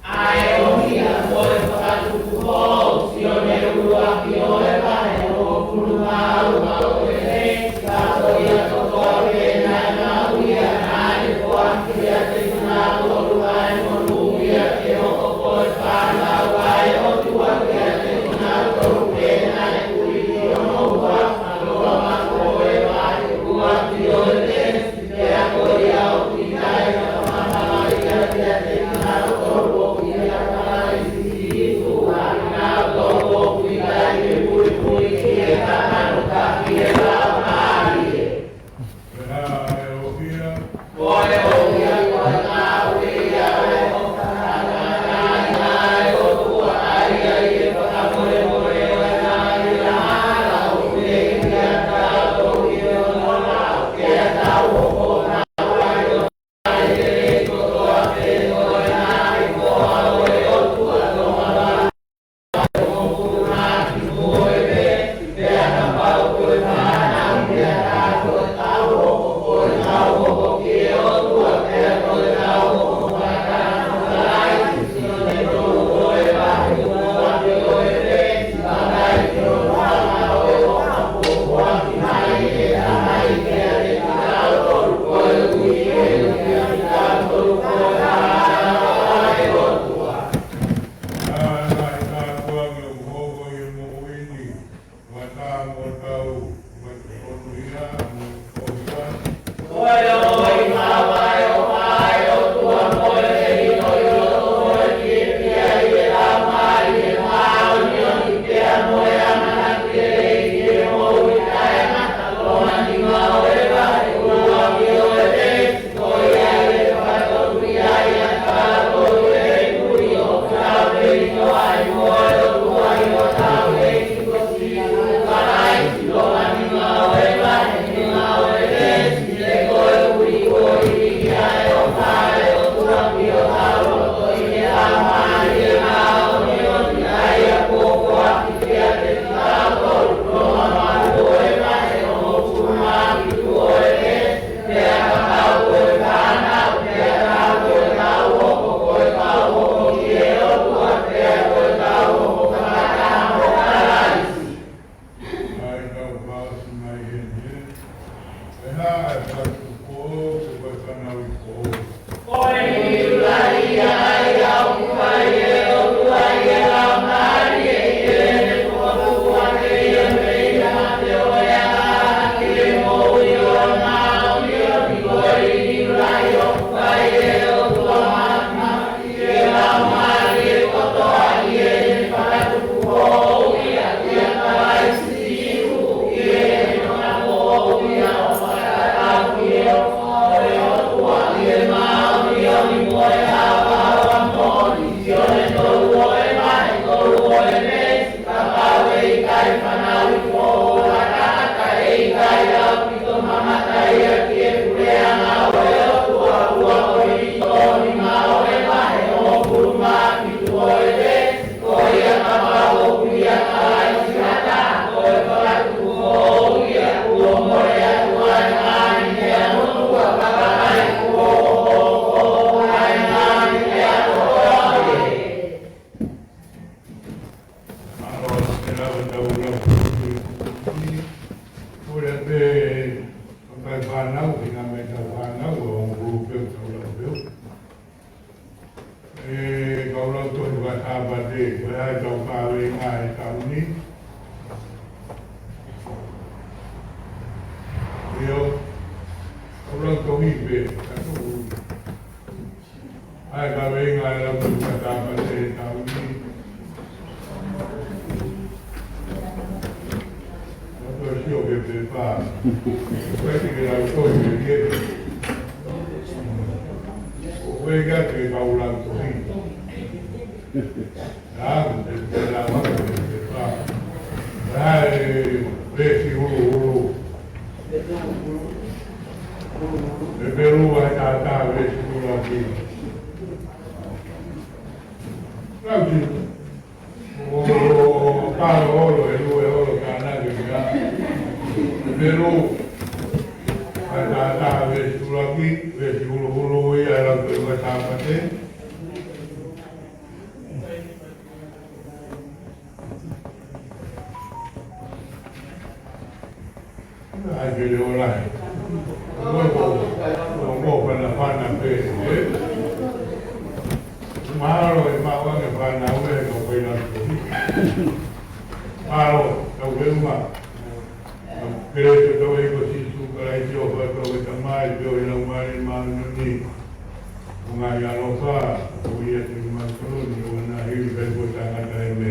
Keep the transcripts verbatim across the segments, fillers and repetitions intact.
ʻA e ʻohia mo e fakatupu hou, Sione ʻuluaki ʻo e vahe hongofulu mā ua ʻo e veesi, ka ko ia kotoa pē naʻe maʻu ia, naʻe foaki kiate kinautolu ʻa e monūʻia ke hoko ko e fānau ʻa e ʻOtua kiate kinautolu pē naʻe tuli ki hono huafa. Loma ko e vahe ʻuluaki ʻo e veesi, E kau lau tohi fakasāpate, ko e hā ʻetau kaveinga he taʻu ni? ʻIo, kau lau tohi pē, ka tuku. ʻA e kaveinga ʻa e lau tohi fakasāpate he taʻu ni. ʻO tō sio ke pepa. Ko e te ke lau tohi ke ke. Ko e ka ke kau lau tohi. ʻA, ke ke lau ke pepa. ʻA e veesi huluhulu. Hepelū vahe taha taha veesi huluaki. Lau ki. ʻO, ʻo, ʻo, kalo olo, e lu, e olo, ka na ke mea. Hepelū. Taha taha veesi ʻuluaki, veesi huluhulu ia ʻa e lau ko ē ʻo e Sāpate. ʻAi ke leʻo lahi. Ko e, ko e, ko e fanafana pē, ē? Mahalo ʻe maʻu ange fānau ē, ka ko e lau ko ē. Mahalo, tau ke uma. Kelesi ʻa hotau ʻEiki ko Sīsū Kalaisi, ʻofa ʻa e ʻOtua ko e Tamai, feohi ʻa e Laumālie Māʻoniʻoni, ʻo ngaahi ʻaloʻofa, ʻo ia ʻiate kimautolu ni, ʻo ngata hili pē kuo tangata e me.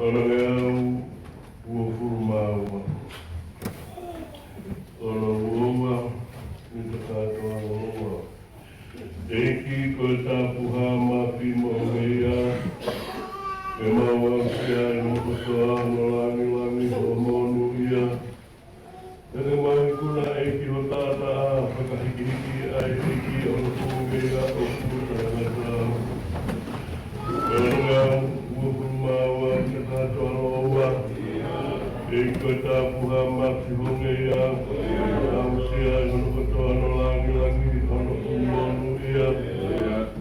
Ono ngeau uofulu mā ua. Ono ua ua, mita kātoa ua ua. ʻEiki ko e tapuhā, mafi mo e ngeia, ke mau aʻusia ʻi hono kotoa hono langilangi hoʻo monūʻia. Pea ke mau ikuna ʻEiki ho taʻataʻa, fakahikihiki ʻa e ʻEiki hono fuʻu ngeia ʻoku taʻengata. Ono ngeau uofulu mā ua, mita kātoa ua ua. ʻEiki ko e tapuhā, mafi mo e ngeia, aʻusia ʻi hono kotoa hono langilangi hono fuʻu monūʻia.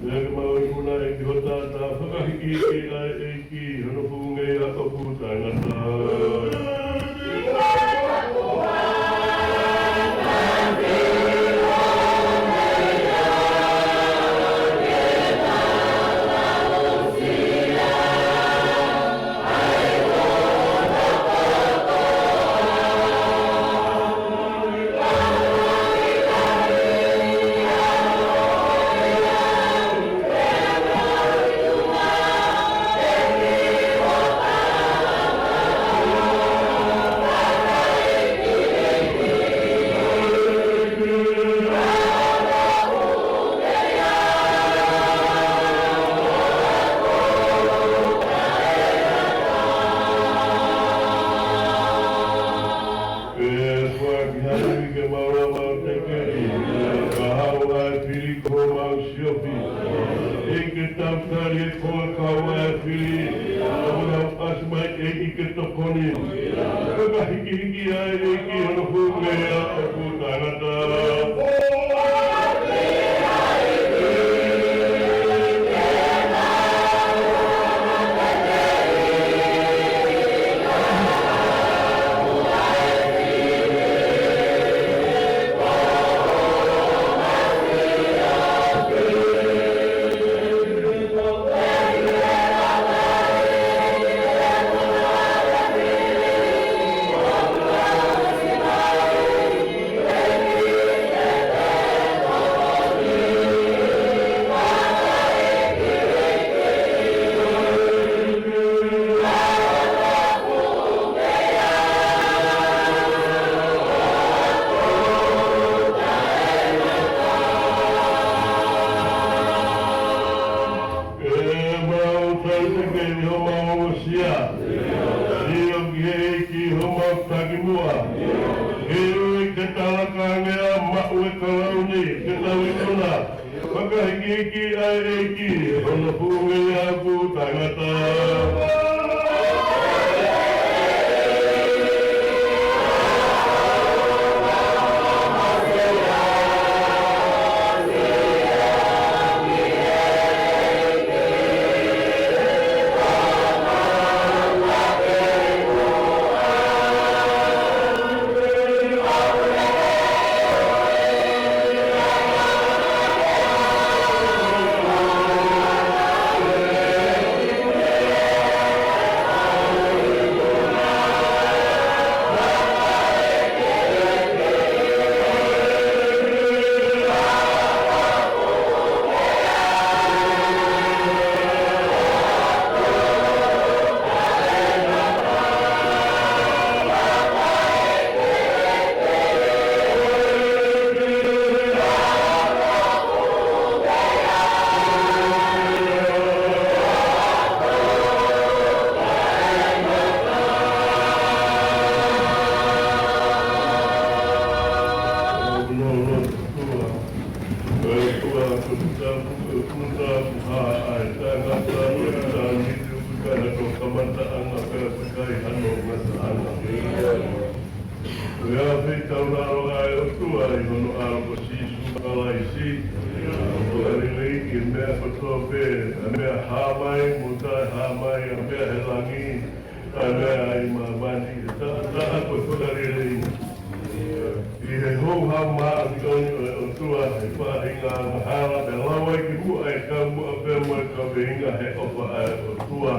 Pea ke mau ikuna ʻEiki ho taʻataʻa, fakahikihiki ʻa e ʻEiki hono fuʻu ngeia ʻoku taʻengata. Pea kuo kiʻi hali ke mau lava ʻo teke, ka haʻu ʻa e fili ko homau siofi. ʻEiki, ke tau tali ʻe koe kau ʻa e fili, ka mau ʻasi mai ʻEiki ke tokoni. Fakahikihiki ʻa e ʻEiki hono fuʻu ngeia ʻoku taʻengata. Ke mau talitali ʻi homau aʻusia. ʻIo, ki he ʻEiki homau takimuʻa. Ke ke talaka ange ʻa maʻu e kalauni, ke tau ikuna. Fakahikihiki ʻa e ʻEiki hono fuʻu ngeia ʻoku taʻengata. Ko e ʻAfiona ʻa e ʻOtua ʻi hono ʻAlo ko Sīsū Kalaisi, ʻo fakalelei ki he meʻa kotoa pē, ʻa e meʻa hā mai mo e taʻehā mai, ʻa e meʻa he langi, ʻa e meʻa ʻi māmani, ʻi he taʻataʻa ko e fakalelei. ʻI he houhau māʻoniʻoni ʻo e ʻOtua, ʻi he faʻahinga angahala, pea lau ai ki muʻa e kau muʻa pea mo e kaveinga he ʻofa ʻa e ʻOtua.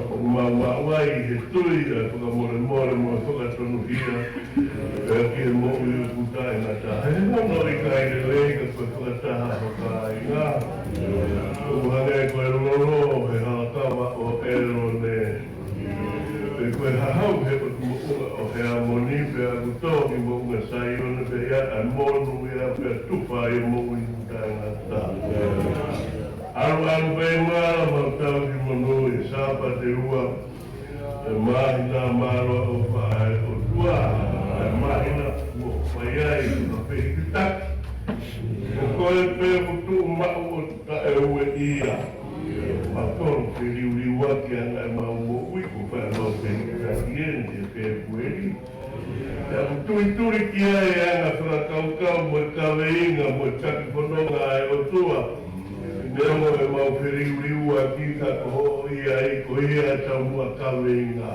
ʻOku mau maʻu ai he tui ʻa e fakamolemole mo e fakatonuhia. Pea ki he moʻui ʻoku taʻengata. He hono ʻikai lelei ka ko e fakataha ho kāinga. ʻOku hangē ko e lolo he halakava ʻo ʻElone. monū ia pea tufa ʻi he moʻui taʻengata. ʻAlu ʻalu pē ʻi māla mau tauhi monū ʻi he Sāpate ua ʻo e māhina. Mālō ʻofa ʻa e ʻOtua, ʻa e māhina kuo fai ai ʻa e fehikitaki. Ko koe pē ʻoku tuʻu maʻu ʻo taʻeueʻia. Mau tolu ke liuliuaki ʻa e ngaahi mau moʻui ko e fai mau fehikitaki eni ʻi he Fēpueli. Pea ʻoku tuituli ki ai ʻa e ngaahi fakakaukau mo e kaveinga mo e taki fononga ʻa e ʻOtua. Neongo ʻemau feliuliuaki ka ko hoʻo ʻia ai ko ia ʻa e taumuʻa kaveinga.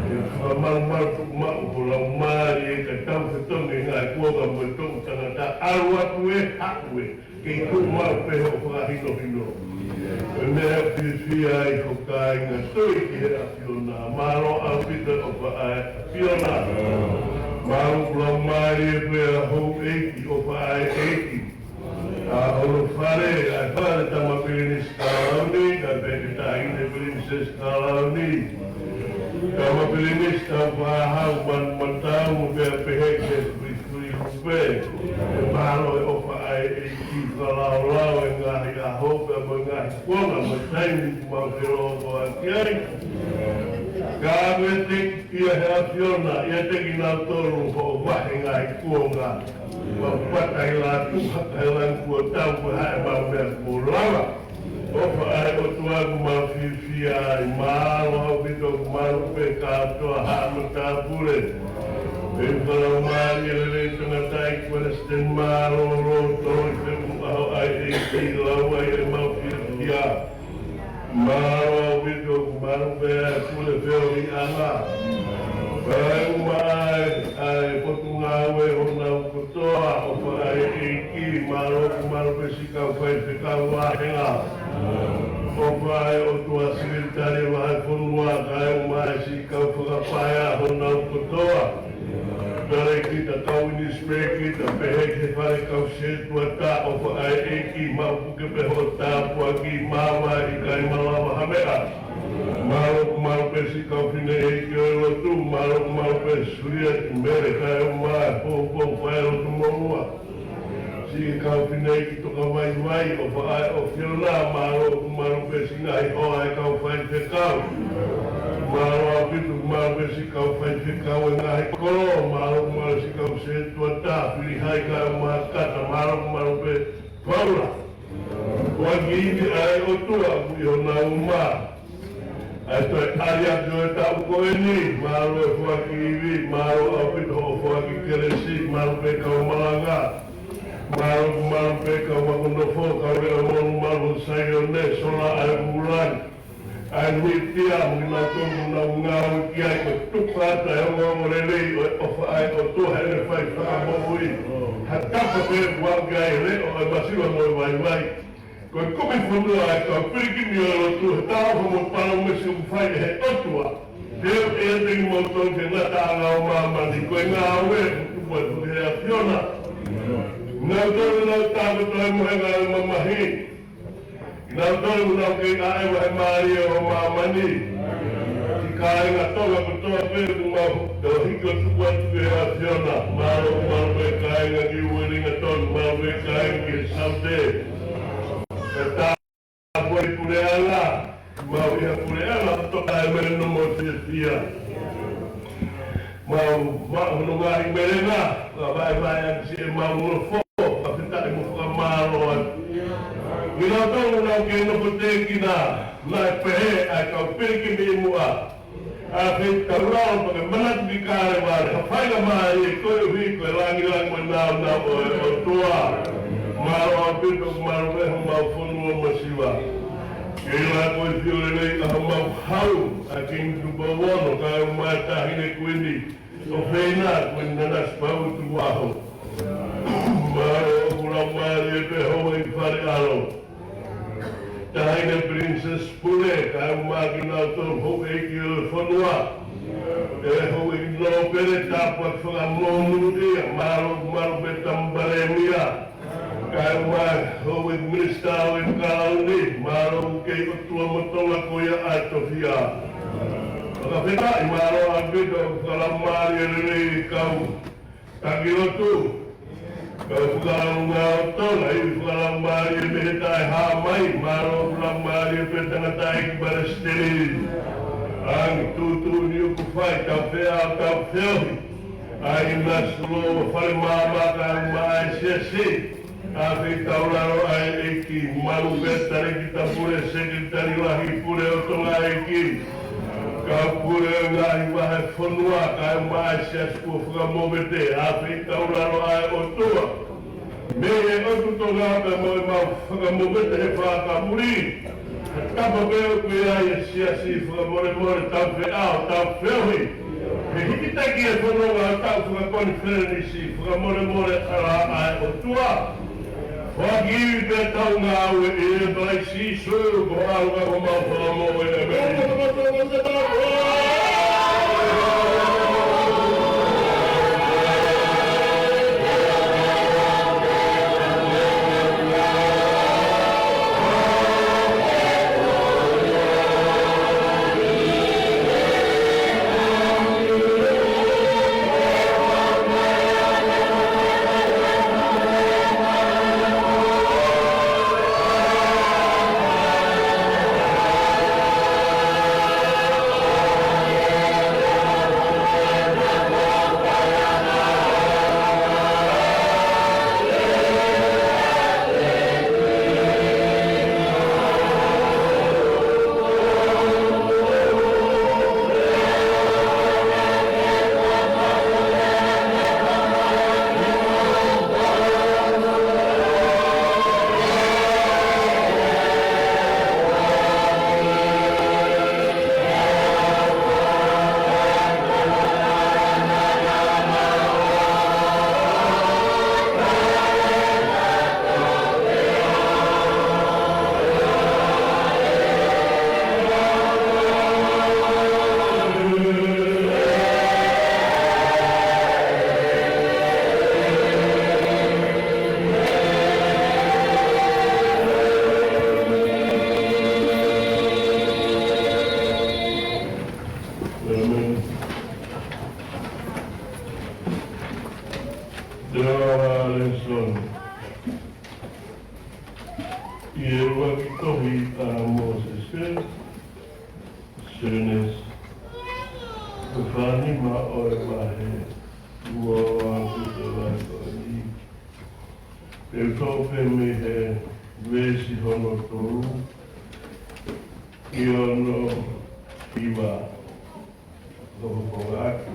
ʻE fakamalumalu tuʻu maʻu ho laumālie ka tau fetongi e ngaahi kuonga mo e toʻu tangata. ʻAlu atu ē, haʻu ē, kei tuʻu maʻu pē hoʻo fakahinohino. Ko e meʻa fiefia ai ho kāinga, toe ki he ʻAfiona. Mālō ʻaupito ʻofa ʻa e ʻAfiona. Mālō ʻoku laumālie pē ʻa houʻeiki, ʻofa ʻa e ʻEiki. ʻA hono fale, ʻa e fale Tama Pilinisi Kalauni, kae pehē ki he Taʻahine Pilinisesi Kalauni. Tama Pilinisi Taufaʻāhau Manumatau, mo pea pehē ki he Fuifui Lupe. ʻE mālō e ʻofa ʻa e ʻEiki fakalaolao e ngaahi ʻaho pea mo e ngaahi kuonga mo e taimi kuo mau feʻiloaki ai. Ka ʻoku ʻiate ia he ʻAfiona, ʻiate kinautolu hoʻo vahe ngaahi kuonga. Mau pata ʻi lātū haka he langi kuo tau ko e hā ʻemau meʻa kuo lava. ʻOfa ʻa e ʻOtua ʻoku mau fiefia ai, mālō ʻaupito ʻoku malu pē kātoa, haʻa matāpule. Pea mo e laumālie lelei tangataʻeiki Palesiteni mālōlō, tolo ʻi he feʻunga ʻo e ʻEiki, lau ai ʻemau fiefia. Mālō ʻaupito ʻoku malu pē ʻa e pule feohiʻanga. Pea mo e, ʻa e potungāue honau kotoa, ʻofa ʻa e ʻEiki, mālō ʻoku malu pē siʻi kau faifekau vāhenga. ʻOfa ʻa e ʻOtua, Sekelitali Vahefonua, kae ʻumaʻā siʻi kau fakapaea honau kotoa. Talēkita, kau ʻinisipēkita, pehē ki he fale kau sētuata, ʻofa ʻa e ʻEiki, maʻu puke pē hoʻo tāpuaki, māvae ʻikai malava ha meʻa. Mālō ʻoku malu pē siʻi kau fineʻeiki ʻo e lotu, mālō ʻoku malu pē Sulieti, Mele, kae ʻumaʻā e poupou faʻē lotu moʻua. Siʻi kau fineʻeiki tokavaivai, ʻofa ʻa e ʻAfiona, mālō ʻoku malu pē siʻi ngaahi hoa ʻa e kau faifekau. Mālō ʻaupito ʻoku malu pē siʻi kau faifekau e ngaahi kolo, mālō ʻoku malu siʻi kau sētuata, Filihai kae ʻumaʻā Kata, mālō ʻoku malu pē Paula. Foaki ivi ʻa e ʻOtua ʻoku ʻi honau uma. ʻA e toe ʻaliʻaki ʻo e taʻu ko eni, mālō e foaki ivi, mālō ʻaupito hoʻo foaki kelesi, malu pē kau malanga, mālō, malu pē kau ako nofo, kau leʻo monumanu Saione, sola ʻa e vūlangi, ʻa e mītia, mo kinautolu ʻoku nau ngāue ki ai, ko e tuku atu ʻa e ongoongo lelei ʻo e ʻofa ʻa e ʻOtua heʻene fai fakamoʻui. Ha tapa pē ʻoku aʻu ki ai e leʻo ʻo e masiva mo e vaivai. Ko e kumi fonua ʻa e kau pilikimi ʻo e lotu, he talaʻofa mo e palōmesi ʻoku fai ʻe he ʻOtua. He ʻoku ʻiate kimoutolu ke ngata ʻa e ngāue ʻo māmani, ko e ngāue ʻoku tupu atu ʻe he ʻAfiona. Kinautolu ʻoku nau tākoto ai mo e ngāue mamahi. Kinautolu ʻoku nau kei ʻaʻeva he mālie ʻo māmani. Siʻi kāinga Tonga kotoa pē ʻoku mau hiki ʻo tuku atu ki he ʻAfiona. Mālō, mālō pē kāinga ki Uelingatoni, mālō pē kāinga ki he Saute. Pea tāpuaki puleʻanga, mau ʻi ha puleʻanga ʻoku toka e melino mo e fiefia. Mau maʻu hono ngaahi melena, ka vaevae ʻaki siʻemau nofo, fakafetaʻi mo fakamālō atu. Kinautolu ʻoku nau kei nofo tēkina, naʻe pehē ʻa e kau pilikimi ʻi muʻa. ʻA e feitaulao pea ke manatu ki Kalevale, ha faingamālie koeʻuhi ko e langilangi mo e nāunau ʻo e ʻOtua. Mālō ʻaupito, mālō pē homau fonua masiva. Kei la ko e fiolelei ʻa homau hau, ʻa Kingi Tupou Ono, kae ʻumaʻā e Taʻahine Kuini ʻofeina, Kuini Nanasipauʻu Tukuʻaho. Mālō ʻoku laumālie pē houʻeiki Fale ʻAlo. Taʻahine Pilinisesi Pule, kae ʻumaʻā kinautolu houʻeiki ʻo e fonua. ʻE houʻeiki nōpele, tāpuaki fakamonūʻia, mālō, mālō pē Tama Palēmia. Kae ʻumaʻā houʻeiki Minisitā ʻo e Kalauni, mālō ʻoku kei ʻOtua mo Tonga ko ia ʻa e tofiʻa. Fakafetaʻi, mālō ʻaupito, fakalaumālie lelei kau taki lotu. Kau fakalaumālie ʻo Tonga, ivi fakalaumālie mei he taʻehāmai, mālō fakalaumālie pē tangataʻeiki Palesiteni. Angi tuʻutuʻuni ʻoku fai, tau feʻao, tau feohi. ʻAi nasi lōua, fale maama, kae ʻumaʻā e siasi. Afe taulalo ʻa e ʻEiki, malu pē talēkita pule, sekelitali lahi, pule ʻo Tonga ʻEiki. Kau pule ʻo e ngaahi vahefonua, kae ʻumaʻā e siasi kuo fakamovete, afe taulalo ʻa e ʻOtua. Mei he ʻOtu Tonga pea mo ʻemau fakamovete he fakamuli. Tapa pē ʻoku ʻi ai e siasi, fakamolemole, tau feʻao, tau feohi. He hikitaki e fononga ʻo e taʻu fakakonifelenisi, fakamolemole, ʻalā ʻa e ʻOtua. Foaki ivi pea tau ngāue ʻia Kalaisi Sīsū ko e ʻAlo ka ko homau Fakamoʻui, ʻēmeni. ʻĒmeni. Te ora lēsoni. ʻI he ʻuluaki tohi ʻa Mōsese, Sēnesi, ko e fānima ʻo e vahe, ua ua atu te vai ko ni. Te u toʻo pē mei he veesi hono tolu, ki hono hiva. Loko ko atu.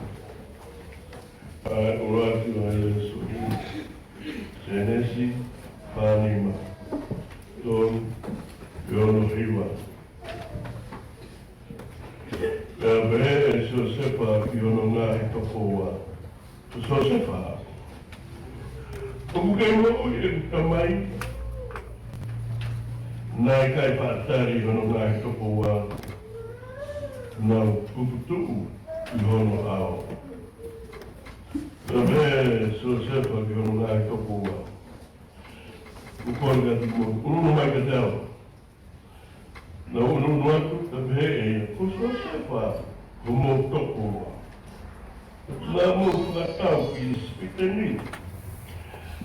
ʻA e ʻuluaki ʻa e lēsoni. Sēnesi, fānima. Tolu, ki hono hiva. Pea pehē ʻe Siosefa ki hono ngaahi tokoua. Siosefa, ʻoku kei moʻui ʻeku tamai? Naʻe ʻikai faʻa tali hono ngaahi tokoua, nau puputuʻu ʻi hono ʻao. Pea pehē ʻe Siosefa ki hono ngaahi tokoua, ʻOku ou kole kiate kimoutolu, ʻunuʻunu mai kiate au. Naʻa nau ʻunuʻunu atu, pea pehē ʻe ia, Ko Siosefa homou tokoua naʻa mou fakatau ki ʻIsipite ni?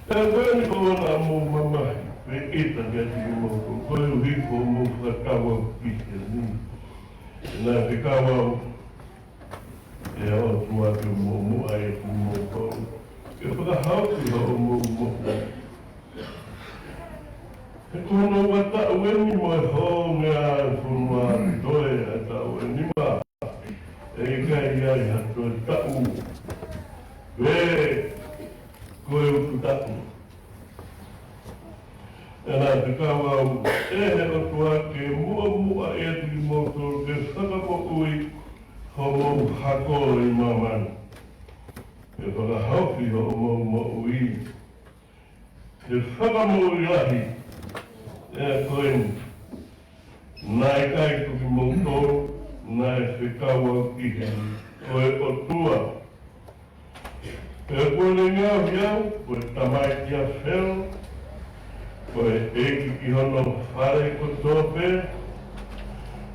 Pea ko eni ko hoʻomou mamahi, pea ʻita kiate kimoutolu, koeʻuhi ko hoʻomou fakatau au ki heni. Naʻe fekau au ʻe he ʻOtua ke muʻomuʻa ʻiate kimoutolu, ke fakahaofi hoʻomou moʻui. He ko hono ua taʻu eni mo e hounga ʻa e fonua, toe ʻa e taʻu ʻe nima ʻe ʻikai ʻi ai ha toe taʻu, pe ko e utu taʻu. Pea naʻe fekau au ʻe he ʻOtua ke muʻomuʻa ʻiate kimoutolu ke fakamoʻui homou hako ʻi māmani, ke fakahaofi hoʻomou moʻui. He fakamoʻui lahi ʻa ko eni. Naʻe ʻikai ko kimoutolu naʻe fekau au ki heni, ko e ʻOtua. Pea kuo ne ngaohi au ko e tamai kia Felo, ko e ʻeiki ki hono fale kotoa pē,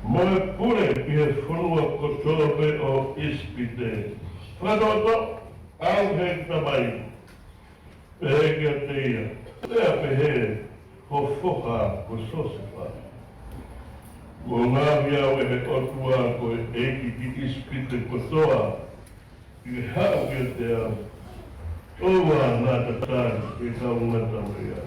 mo e pule ki he fonua kotoa pē ʻo ʻIsipite. Fakatoʻotoʻo au ʻe heʻeku tamai, Pehē kiate ia, lea pehē ho foha ko Siosefa, Kuo ngaohi au ʻe he ʻOtua ko e ʻEiki ki ʻIsipite kotoa, ke ke haʻu kiate au. ʻOua naʻa tatali ke kau ngata mo ia.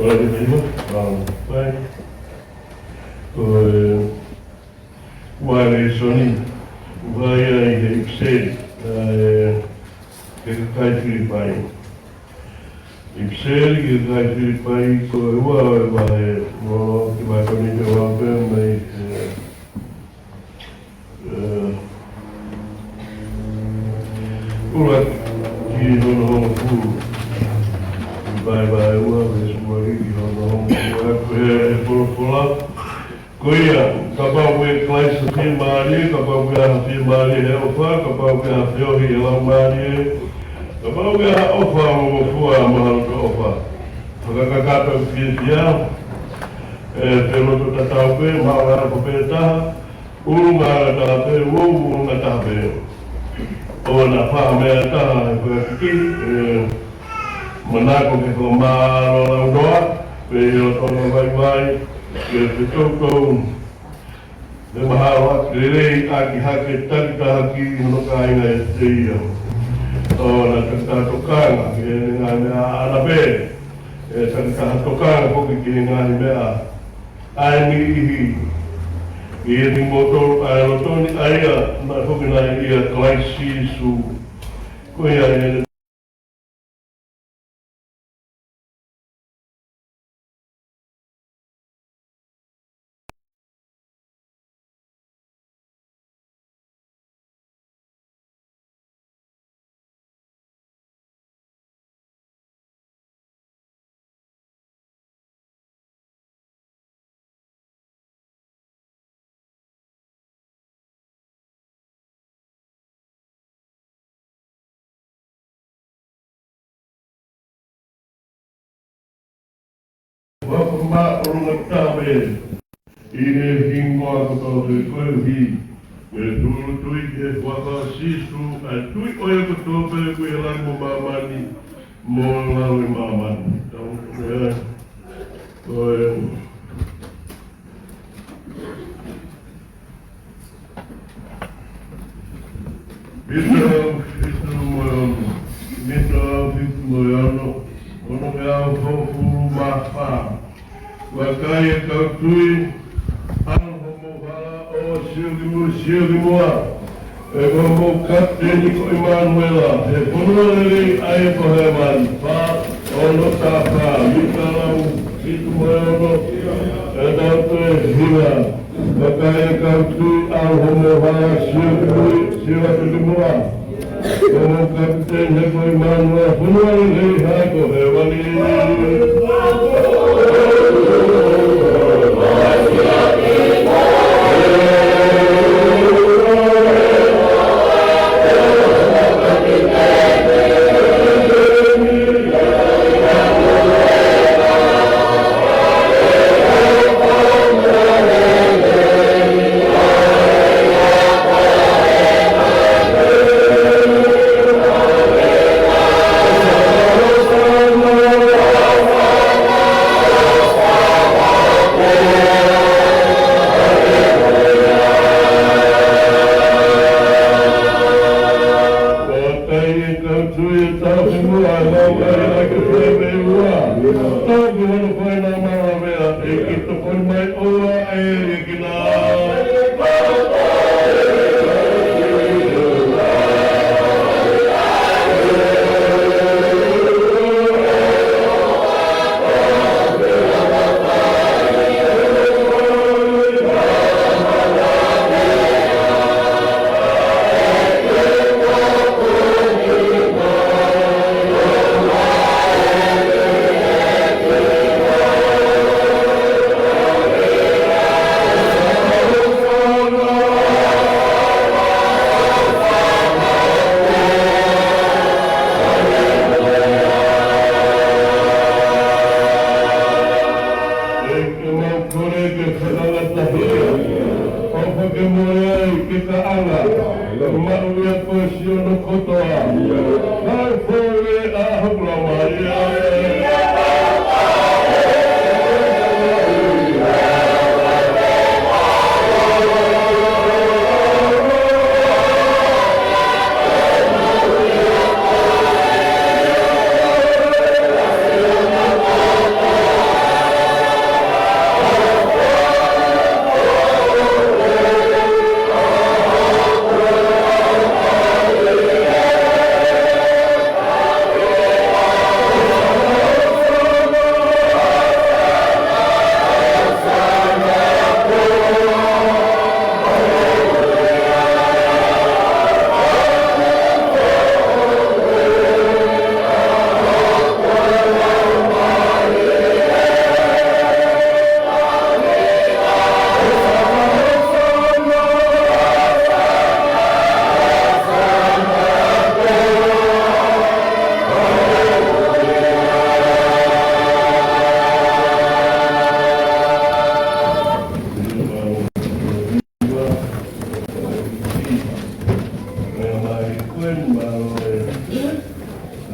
Ko e, ʻa, ʻa e, ko e, ʻa e lēsoni, ʻoku ʻi ai he ʻipiseli, ʻa e, ki he kakai Filipai. ʻIpiseli ki he kakai Filipai, ko e ua ʻo e vahe, mo e kiʻi vahe ko eni pē ʻoku pehē mai, ʻe, ʻe, ʻuluaki ki hono hongofulu. Filipai vahe ua, veesi ua ki hono hongofulu, ʻoku pehē ʻe he folofola: Ko ia, kapau ʻoku ʻia Kalaisi ha fiemālie, kapau ʻoku ʻi ai ha fiemālie ʻi he ʻofa, kapau ʻoku ʻi ai ha feohi ʻi he Laumālie, kapau ʻoku ʻi ai ha ʻofa ʻo e ngofua mo ha loto ʻofa, fakakakato ʻoku fiefia, ʻe, pea loto tatau pē, maʻu ʻa e ʻofa pē taha, ʻulungaanga taha pē, uouangataha pē. ʻOua naʻa fai ha meʻa ʻe taha ʻi he fakakikī, ʻe, manako ke fakamālō launoa, pea ʻi he loto vaivai, ke fetoutou, ke mahalo ʻaki lelei ʻaki hake takitaha ki hono kāinga ʻiate ia. ʻOua naʻa takitaha tokanga ki heʻene ngaahi meʻa ʻaʻana pē, ʻe takitaha tokanga foki ki he ngaahi meʻa ʻa e niʻihi. ʻIate kimoutolu ʻa e loto ni ʻa ia naʻe foki nai ʻia Kalaisi Sīsū. Ko ia ʻe Fakamaʻolunga taha pē ʻi he hingoa kotoa pē koeʻuhi ko e tūʻulutui ki he huafa ʻo Sīsū, ʻa e tui ʻo ia kotoa pē ʻoku ʻi he langi mo māmani, mo e lalo ʻi māmani. Tau, ʻe, ko e Pita fitu mo e ono. Pita fitu mo e ono. Ono ke au hongofulu mā fā. Vakai, ʻe kau tui, ʻalu homou hala ʻo sio ki muʻa, sio ki muʻa. He ko hoʻomou kapiteni ko ʻImanuela, he fonua lelei ʻa ia ko hēvani. Fā, ono taha fā, Pita fitu mo e ono, ʻe tau toe hiva. Vakai, ʻe kau tui, ʻalu homou hala, sio ki muʻa, sio atu ki muʻa. Ko hoʻomou kapiteni he ko ʻImanuela, fonua lelei ʻa ia ko hēvani. Vakai, ʻe kau tui, ʻe tau hiva, ʻe mau kai ake fai mei ua. Tau ki hono fai na malavea, ʻe ki tokoni mai ʻoua ʻe liʻaki na.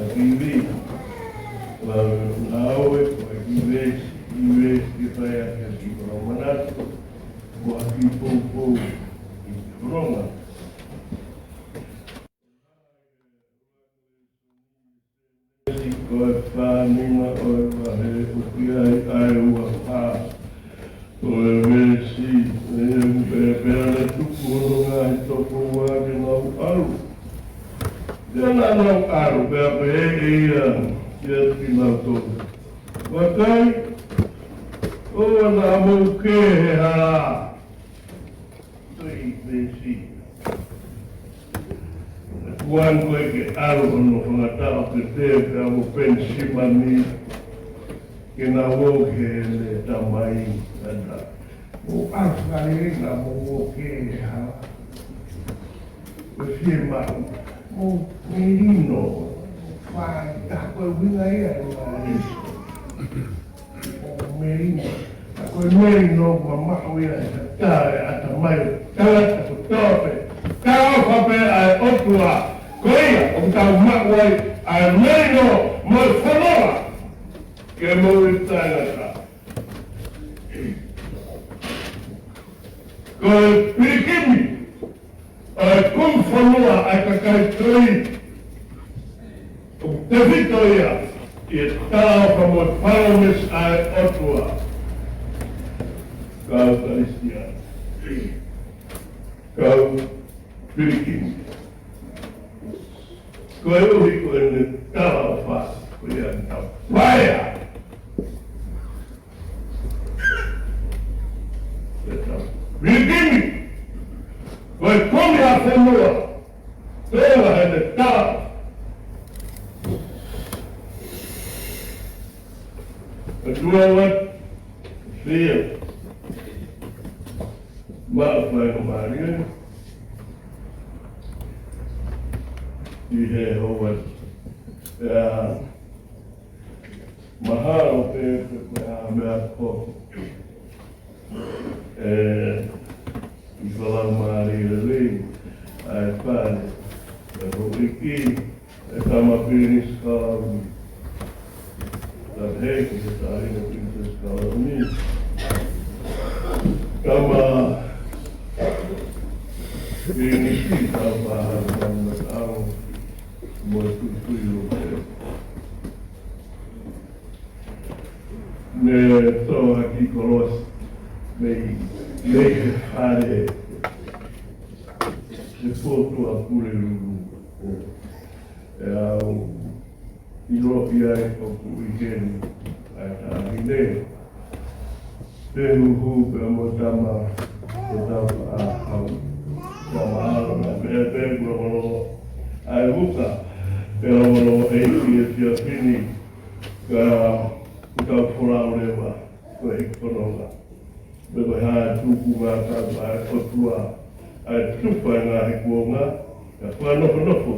Kiwi, lau ngāue, ko e kiwi, kiwi, ke fai ake ki Kolomanatu, mo e kiʻi poupou ʻi Kolomana. Ko e fānau ʻo e vahe ʻoku ʻi ai ʻa e ua fā ʻo e veesi, ʻe, pea, pea na tuku hono ngaahi tokoua ke nau ʻalu. Pea na nau ʻalu, pea pehē ʻe ia kiate kinautolu, Vakai, ʻoua naʻa mou kē he hala. Toi veesi. Kuan ko e ke ʻalu hono fangataʻa ʻo Pēteli pea mo Penisimani ke nau ō ki heʻene tamai ʻana. Mou ʻalu fakalelei, naʻa mou kē he hala. Ko e fiemaʻu, mou melino, fai tā ko e ʻuhinga ia ʻo e ʻEiki. Mou melino. Ka ko e melino ʻoku mamaʻo ia he taʻe ʻatamai ʻo e tangata kotoa pē. Talaʻofa pē ʻa e ʻOtua. Ko ia ʻoku tau maʻu ai ʻa e melino mo e fonua ke moʻui taʻengata. Ko e pilikimi ʻo e kumi fonua ʻa e kakai Tuʻi, ʻoku tefito ia ʻi he talaʻofa mo e palōmesi ʻa e ʻOtua. Kau Kalisitiane, kau pilikimi, koeʻuhi ko ʻene talaʻofa, ko ia ʻoku tau paea. Pilikimi, ko e kumi ʻa e fonua, pea ʻi heʻene tā. Ka tuʻu atu, fia, maʻu faingamālie ʻi he houa ni. ʻIa, mahalo pē, pē, pē, ʻa e meʻa ko ē, ʻi he faingamālie lelei ʻa e fale, ʻa e houʻeiki, ʻa e tama Pilinisi Kalauni. Tau hiki he taʻahine Pilinisi Kalauni. Tama Pilinisi Taufaʻahau Taumatau mo e Tuʻi Tuʻilope. Ne tō ʻaki kolosi mei, mei he fale he Potu ʻa Pulelulu. ʻE au ʻiloʻi ai ʻoku ʻi heni ʻa e taʻahine. Pea huhu pea mo tama ko Taufaʻahau Taufaʻahau na me pe kuo hono ʻa e vuka. Pea hono ʻeiki ʻi he efiafi ni ka ʻoku tau folau leva ko e hiki fononga. Pea ko e hā e tuku ngā tau ʻa e ʻOtua ʻa e tufa e ngaahi kuonga, ka fakanofonofo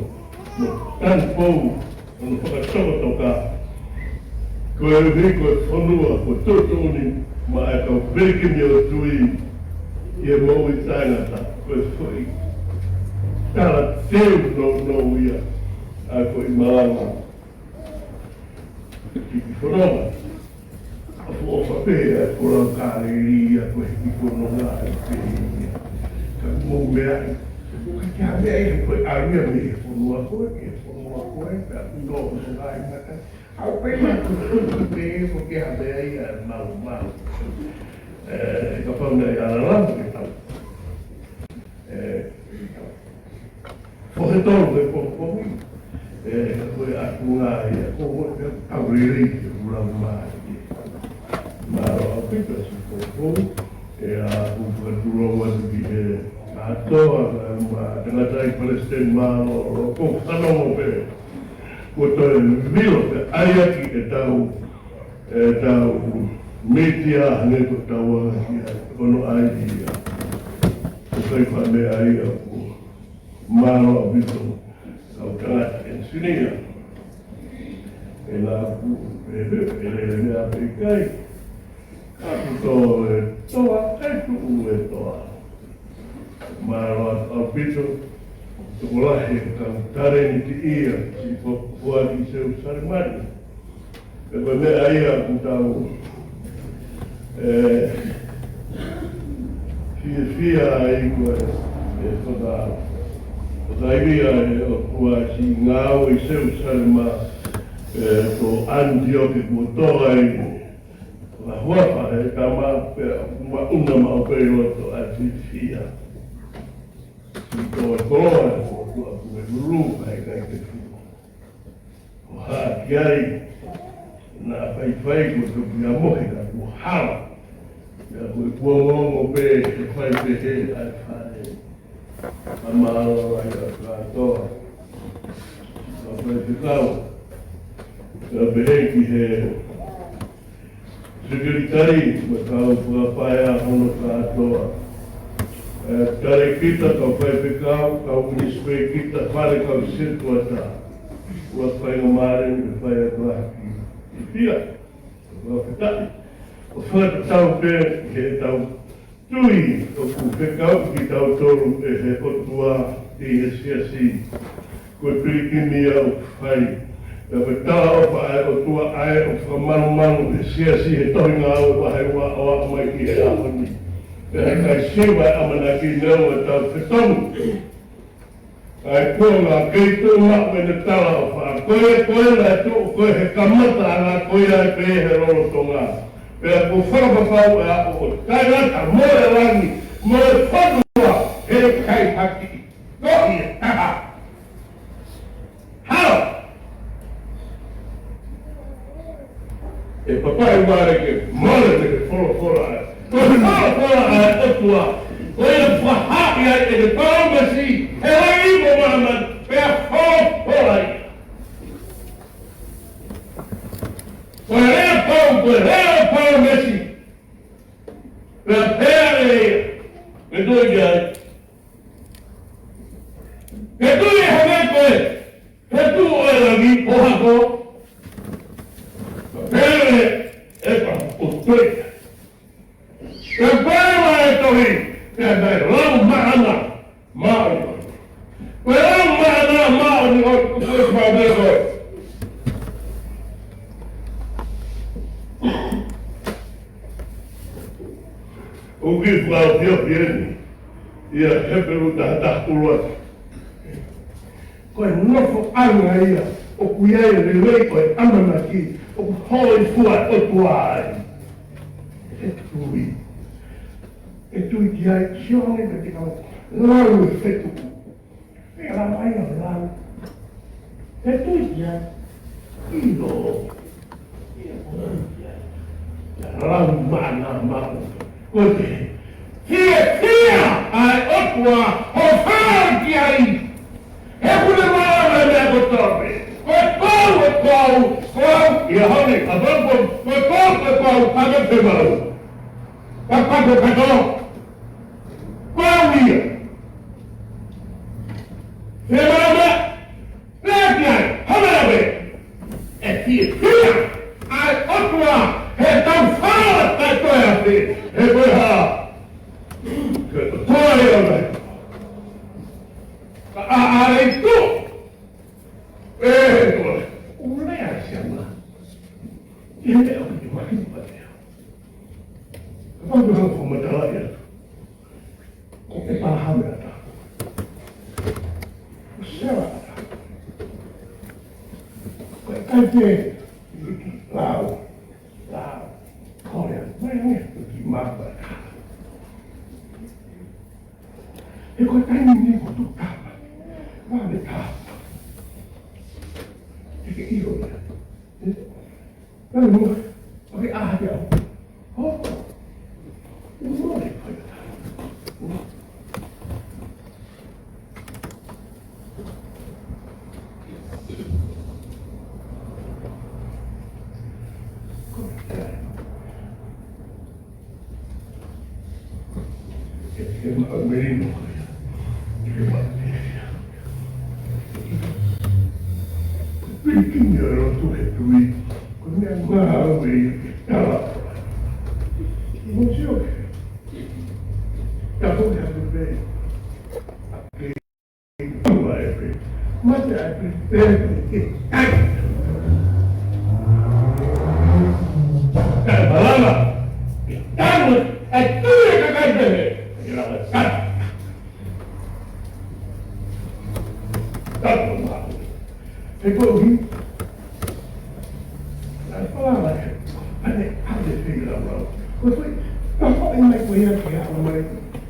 mo tanupou hono fakatokotoka. Koeʻuhi ko e fonua ko e tuʻutuʻuni maʻa e kau pilikimi ʻo e Tuʻi ʻi he moʻui taʻengata, ko e foʻi talateu nounou ia ʻa e foʻi malanga. Hiki fononga. ʻOfa, ʻofa pē ʻa e folau Kāleli ia ko e hiki fononga ʻa e pē ia. Ka mou meaʻi, ʻoku ʻikai ke ha meʻa ia ko e ʻalu ia mei he fonua ko ē ki he fonua ko ē, pea ʻoku nofo fononga ʻi mata. Au pē ia ko e pē ko ke ha meʻa ia maumau. ʻE, kapau naʻe ʻi ai ha lalamu ke tau. ʻE, Fohe tolu he pongipongi, ʻe, ko e ʻaku ngā ia, ko e ʻaku lelei ke ulau mai. Mālō ʻaupito siʻi pongipongi, ʻe, ʻa, ʻoku fakatulou atu ki he kātoa, ma, tangataʻeiki palesiteni mālōlō, ko fanongo pē. Ko toe milo pē, ʻai ʻaki ʻetau, ʻetau mītia, ne ko tau anga ki ai, ko hono ʻai ia. Ko e fai meʻa ia ko Mālō ʻaupito, kau tangata ʻenisinia. ʻE naʻa ku, ʻe, ʻe, ʻe, ʻe, ʻe, ʻe, ʻe, ʻe, ka ku tō e toa, ʻe tuʻu e toa. Mālō ʻaupito, tokolahi e kau talēniti ia, siʻi foʻi ʻOtua ki Selusalema. Pea ko e meʻa ia ʻoku tau, ē, fiefia ai ko e, ē, ko e, ko e taimi ʻa e ʻOtua siʻi ngāue ʻi Selusalema, ē, ko Anitioke kuo tō ai ʻa e huafa ʻo e tama pea maʻu ʻa e maʻu pē ʻi loto ʻa e fiefia. Siʻi tō e koloa ʻo e ʻOtua kuo lulu ai ʻikai ke fua. Ko e hā ki ai, naʻa faifai kuo toki ʻamohe ka kuo hala. Pea ko e kuonga ongo pē ʻe fai pehē ʻa e fale. Ka mālō ai ʻa kātoa. Ka faifekau. Ka pehē ki he sekelitali, mo e kau fakapaea hono kātoa. Ē, talēkita, kau faifekau, kau minisitā kita, fale kau setuata. ʻOku faingamālie ʻo fai atu ʻa e kiʻi fiefia. ʻOku fakafetaʻi. ʻOku fakatatau pē ki heʻetau tui ʻoku fekauʻi kitautolu ʻe he ʻOtua ʻi he siasi. Ko e pilikimi ia ʻoku fai. Pea ko e talaʻofa ʻa e ʻOtua ʻa ē ʻoku fakamālōmālō he siasi he Tohi Ngāue vahe ua ʻo aʻu mai ki he ʻaho ni. Pea ʻikai siva ʻa e ʻamanaki neongo ʻetau fetonu. ʻA e kuonga kei tuʻu maʻu ʻene talaʻofa. Ko ia, ko ia naʻe tuʻu ko ē he kamataʻanga, ko ia pē he lolotonga. Pea ʻoku fakapapauʻi ʻa e ʻOtua ʻoku taʻengata mo e langi, mo e fonua, he ʻikai ha kiʻi tohi ʻe taha. Hao! ʻE papai vale ke mole te ke folofola ai. Ko e folofola ʻa e ʻOtua. Ko ia fakahā ai ʻene palōmesi, he langi mo māmani, pea folofola ia. Ko e lea pau, ko e lea palōmesi. Pea pehē ʻe ia, ke tui ki ai. Ke tui ʻe hangē ko e, he tuʻu ʻo e langi ʻo hako. Pea pehē ʻe ia, ʻe ka o tui. Pea pehē mai e tohi, pea naʻe lau maʻana māʻoniʻoni. Ko e lau maʻana māʻoniʻoni, ko e pehē mai ko e. ʻOku ou fakaʻofiʻofi eni, ʻia Hepelū taha taha ʻuluaki. Ko e nofoʻanga ia, ʻoku ʻi ai e lelei ʻo e ʻamanaki, ʻoku hōifua e ʻOtua ai. ʻE tui. ʻE tui ki ai, sione me te kau, lau e fetuku. ʻE lau ai ʻa e lau. ʻE tui ki ai. ʻIlo. Lau maʻana maʻu. Ko e fiefia ʻa e ʻOtua ʻoku fai ki ai. He ʻoku ne maʻu ʻa e meʻa kotoa pē. Ko e pau, ko e pau, ko au, ʻi he ʻaho ni, ʻa Vavon, ko e pau, ko e pau, ʻa ka te mau. Ka pako katoa. Ko au ia. He maʻu meʻa, Pea ki ai, hana ave. ʻE fiefia ʻa e ʻOtua he tau fala taʻe toe afe. He ko e hā? Ko e ʻOtua ia mai. Ka ʻa, ʻa e tu. ʻE, ko e. ʻUlea siama. ʻE, ʻo ki mai patea. Kapau ko e hanga fakamatalaʻi atu. Ko ʻĒpalahame ʻataʻatā. Ko Sela ʻataʻatā. Ko e kai pē, lau, lau, kole, mai ange, ki mapa. He ko e taimi ni ko tu tapa. Vale tapa. He ke ʻilo ia. Nani mo, oke, ʻa, hake au. Ho. Mo, le, fai. Ko e, e, e, ma, melino. Pilikinia lotu he tui, ko e meʻa ngāue ia ke tala. Mo sio ke. Tapu ke hape pē. Ke tala e pē. Mate ai pē, pē, pē, pē. Ai. Kae malava. Kae mo, ai, tui e kakai pehē. Ia, kae. Kae mo. He koeʻuhi. Naʻe palava he, ane, ane feilaulau. Ko e foʻi, ko e foʻi mai ko ia ke aʻu mai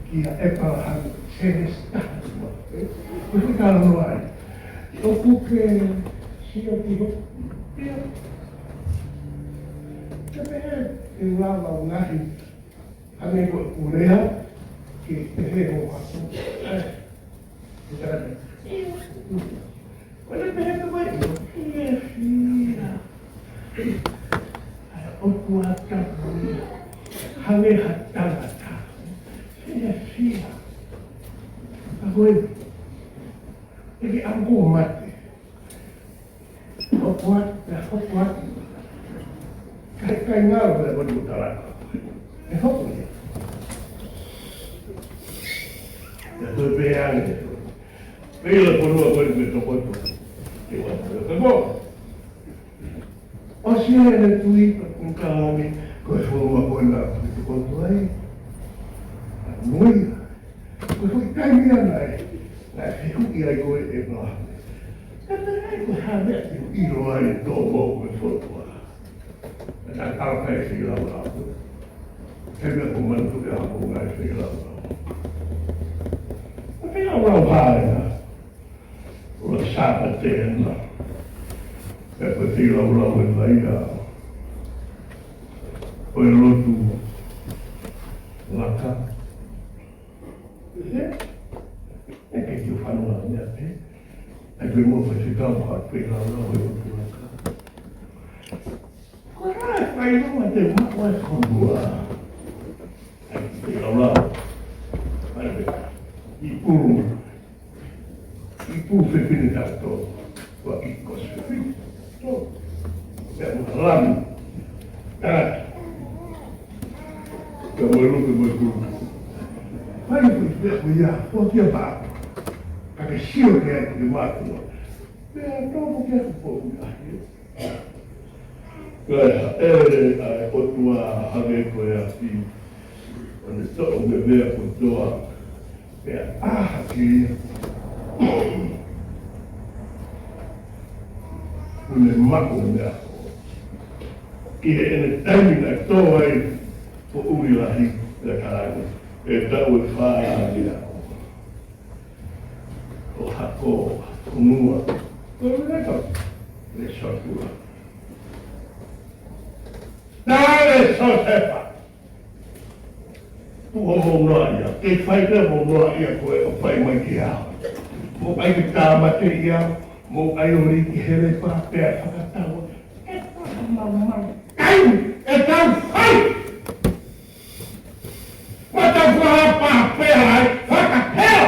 kia ʻĒpalahame, Sēnesi taha ua. Ko e foʻi talanoa ai. ʻOku ke sio ki hoku pea. Ke pehē, ke lava ngaahi, ane ko e pulea, ke pehē ho haku. Ē, ke tala. Ko e pehē ko e, ʻio, ʻio, ʻio. ʻA e ʻOtua tapu ia. Hangē ha tangata. ʻIo, ʻio. Ka ko e, ʻe ke ʻalu ʻo mate. Hoko atu, hoko atu. Kai, kai ngalo, kai ngalo, kai ngalo. ʻE hoko ia. ʻE toe pē ange. Pea ʻi he fonua ko eni ʻoku toko atu. Ke ua, ka ko. ʻOsi ʻene tui, ka ko e kalani, ko e fonua ko ena ʻoku toko atu ai. Mo ia. Ko e foʻi taimi ia naʻe, naʻe fehuʻi ai ko ē ʻe ʻĒpalahame. Ka naʻe ʻai ko e hā e meʻa te u ʻilo ai ʻe tō mo e fonua. Naʻe ʻikai ke feilaulau. He meʻa ko e manatu ʻe hā ko e ngaahi feilaulau. Ko e feilaulau hā ena. ʻO e Sāpate ena. Pea ko e feilaulau ena ia. Ko e lotu laka. ʻE, ʻe ke kiu fanua mea pē. ʻAi pē mo fai se kau ka feilaulau he lotu laka. Ko e hā e faʻahinga te maʻu ai e fonua. ʻAi feilaulau. ʻAi pē. ʻI pulu. ʻI pulu fefine tautolu. Ko e ʻi kosi fefine tautolu. Pea mo e lami. Tangata. Pea mo e lupe mo e kulu. Fai ko e pea ko ia. Ko kia pā. Ka ke sio ki ai ke mātua. Pea tō mo kia kupo ui ahi. Ko e hāʻele ʻa e ʻOtua hangē ko e afi, ʻo ne toʻo mei he meʻa kotoa, pea ʻā hake ia. ʻO ne maʻu e meʻa ko. ʻI heʻene taimi naʻe tō ai, ko ʻUli Lahi, ʻe kalani, ʻe taʻu ʻe fā ia. ʻO hako, ʻo mua. Ko e meʻa ko, ne sotua. Tale Siosefa. Tuʻu hoʻo mounoa ia. Ke fai pē mounoa ia ko e ʻo fai mai ki ai. Mou ʻai ke tāmateʻi au. Mou ʻai ʻo lī ki he lepa pea fakatau. ʻE fakamaumau. Kai, ʻe tau fai. Mata fua pa pea ai, fakapea.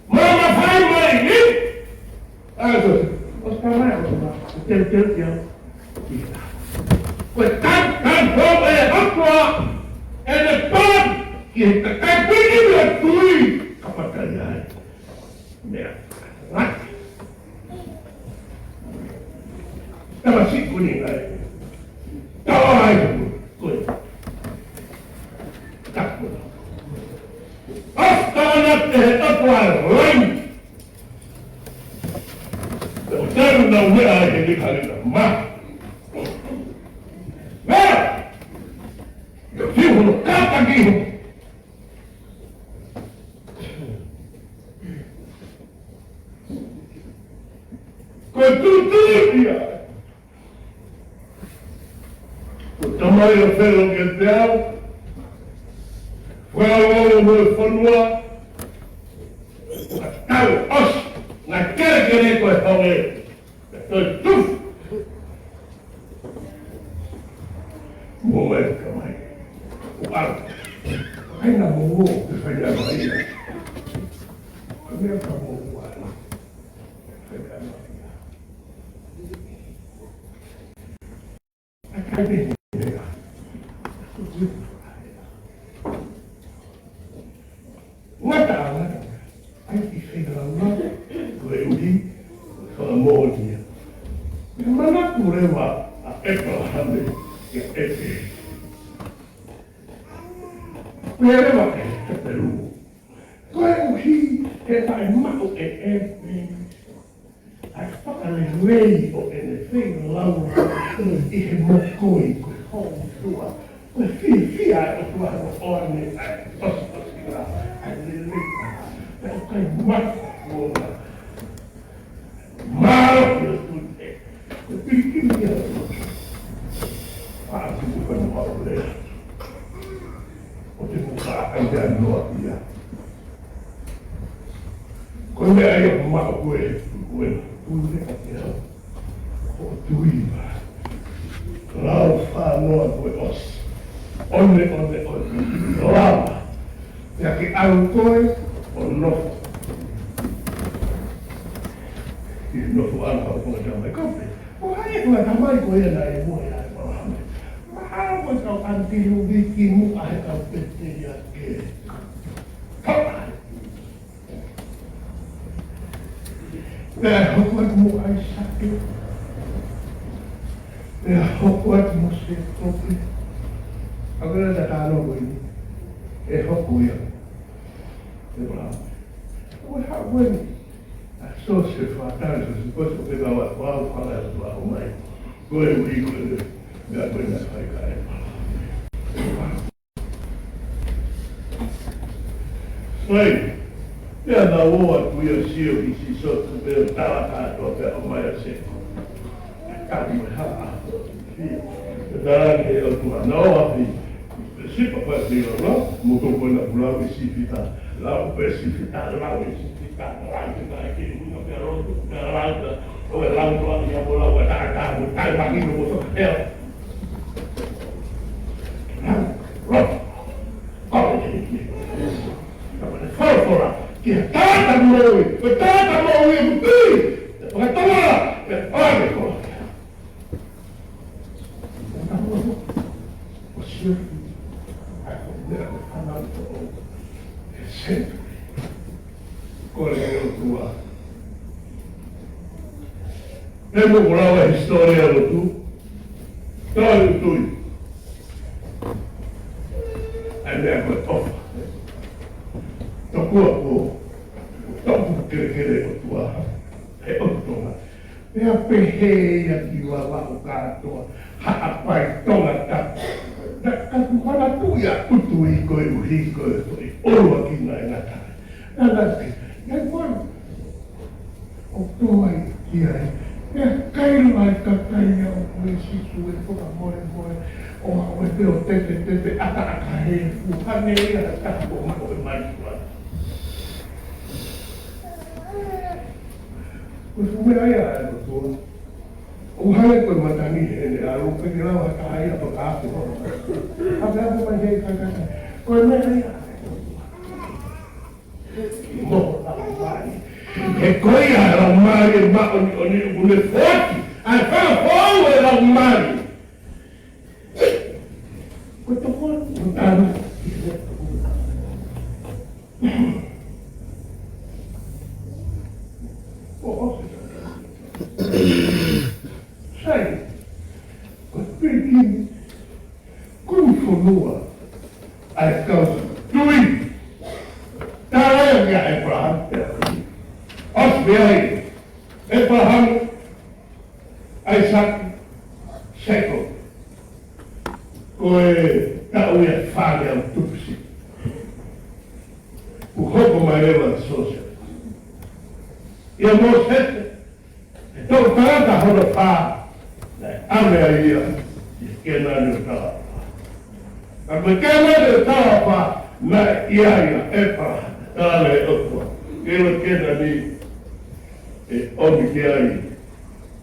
Mama fai mai ni. Aso, ʻosi ka mai, ʻosi ka mai. Teu, teu, teu. Ko e tan, tan, ko e ʻOtua, ʻene tan, ki he kakai piki me tui, kapata ai. Meʻa. Ngati. Tama siku ni ngai. Tawa ai. Koi. Taku. Asta na te he tapu ai. Rai. Te o taru na ume ai he ni kari na ma. Meʻa. Yo fiu no kata ki ho. Ko e tuʻutuʻuni ia. Ko e tamai ʻo Felo ke te au. Fua o mo e fonua. Ka tau ʻosi. Ngā kelekele ko e honge. Ko e tufu. Mo mai ka mai. ʻO ʻalu. Kaina mo mo ke fai a mai ia. Ka mea ka mo ʻo ʻalu. Fai a mai ia. ʻAi kai te ia. Ngata a ngata. ʻAi ki fai a ʻo ia. Pea manatu leva ʻa ʻĒpalahame kia ʻĒpeli. Pea leva ke Hepelū. Koeʻuhi he naʻe maʻu ʻe ʻĒpeli ʻa e fakalelei ʻo ʻene feilaulaulelei ʻi he mokoi ko e houtua. Ko e fiefia ʻa e ʻOtua ʻo ʻoange ʻa e ʻosiʻosinga ʻa e lelei. Pea ʻoku ʻikai mata kuonga. Mālō ki he ʻOtua. Ko e pilikimi ia. Pea tuku pea mo au lea. ʻO te muka ai a noa ia. Ko e meʻa ia ʻoku maʻu ko e, ko e, ko e meʻa ia. ʻO tui ma. Lau fānoa ko e ʻosi. ʻOne, ʻone, ʻone. Lava. Pea ke ʻalu koe ʻo nofo. Ke nofo ʻana ʻo ko e tamai kope. ʻO hai e ko e tamai ko ia naʻe ua ia ʻa ʻĒpalahame. Mahalo ko e kau ʻanti Luviki muʻa he kau pete ia ke. Pea hoko atu mo ʻAisake. Pea hoko atu mo Sēkope. ʻA ia ko e talanoa ko eni. ʻE hoko ia. ʻĒpalahame. ʻOku haʻu ko eni ʻa Siosefa, tali Siosefa, ko e peka wa, wa, wa, wa, wa, mai. Koeʻuhi ko e meʻa ko ē naʻe fai kia ʻĒpalahame. Sai, pea naʻa nau ō atu ia ʻo sio ki Sīsotu pea tala kātoa pea ʻomai ʻa Sēkope. Tali mai ha. Pea tala ange ʻe he ʻOtua naʻa nau ō ʻo aʻu ki Sipa pea tala, mo toko na kulau ʻi Sifita. Lau pē Sifita, lau ʻi Sifita, lau ki na ki na pea lotu, pea lau pē, ʻo e lau pē ia mo lau ʻa e taʻataʻa, mo tai mahino mo so, ʻe. Lau, lau. Folofola, ki he tangata moʻui, ko e tangata moʻui ʻoku tui, ʻe fakatomala, ʻe ʻoange ko. ʻO sio, ʻa ko e meʻa ko e fānau ko ē, ʻe sēnituli, ko e ʻOtua. Pea mo ko lau e hisitōlia lotu, tau tui. ʻA e meʻa ko e ʻofa. Tokua ko, toku kelekele ʻOtua, he ʻOtua. Pea pehē ia ki Vavaʻu kātoa, Haʻapai, Tongatapu. Naʻa ku manatuʻi ʻa ʻUtui koeʻuhi ko e foʻi ʻuluaki naʻe ngata. Naʻa na ke, ia kuo ʻo toe ki ai. Pea kaila ʻa e kakai ia ʻo ko e Sīsū ʻe fakamolemole. ʻO aʻu ē pē ʻo tetetete ʻataʻatā he fuʻu hangē ia ha taha kuo maʻu ʻe mai tua. Ko e fuʻu meʻa ia ʻa e ʻOtua. ʻO hangē ko e matangi heʻene ʻalu, pea ke lava ha taha ia fakaafe holo. Ape ape mai he kakai. Ko e meʻa ia ʻa e ʻOtua. Mo laumālie. He ko ia e laumālie māʻoniʻoni ʻoku ne foaki ʻa e fakafoʻou e laumālie. Ko e tokoni, ko e tanu. ʻO, ʻo. Sai. Ko e pilikimi. Kumi fonua ʻa e kau tui. Tala ia kia ʻĒpalahame. ʻOsi pē ai ʻĒpalahame, ʻAisake, Sēkope. Ko e taʻu ia ʻe fāngeau tupu siʻi. Kuo hoko mai leva ʻa Siosefa. ʻIa Mōsese, ʻe toʻu tangata hono fā, naʻe ʻave ai ia ki Kēnani ʻo talaʻofa. Ka ko Kēnani ʻo talaʻofa, naʻe ʻi ai ʻa ʻĒpalahame, tala ʻe he ʻOtua. Ke ʻilo Kēnani, ʻe ʻomi ki ai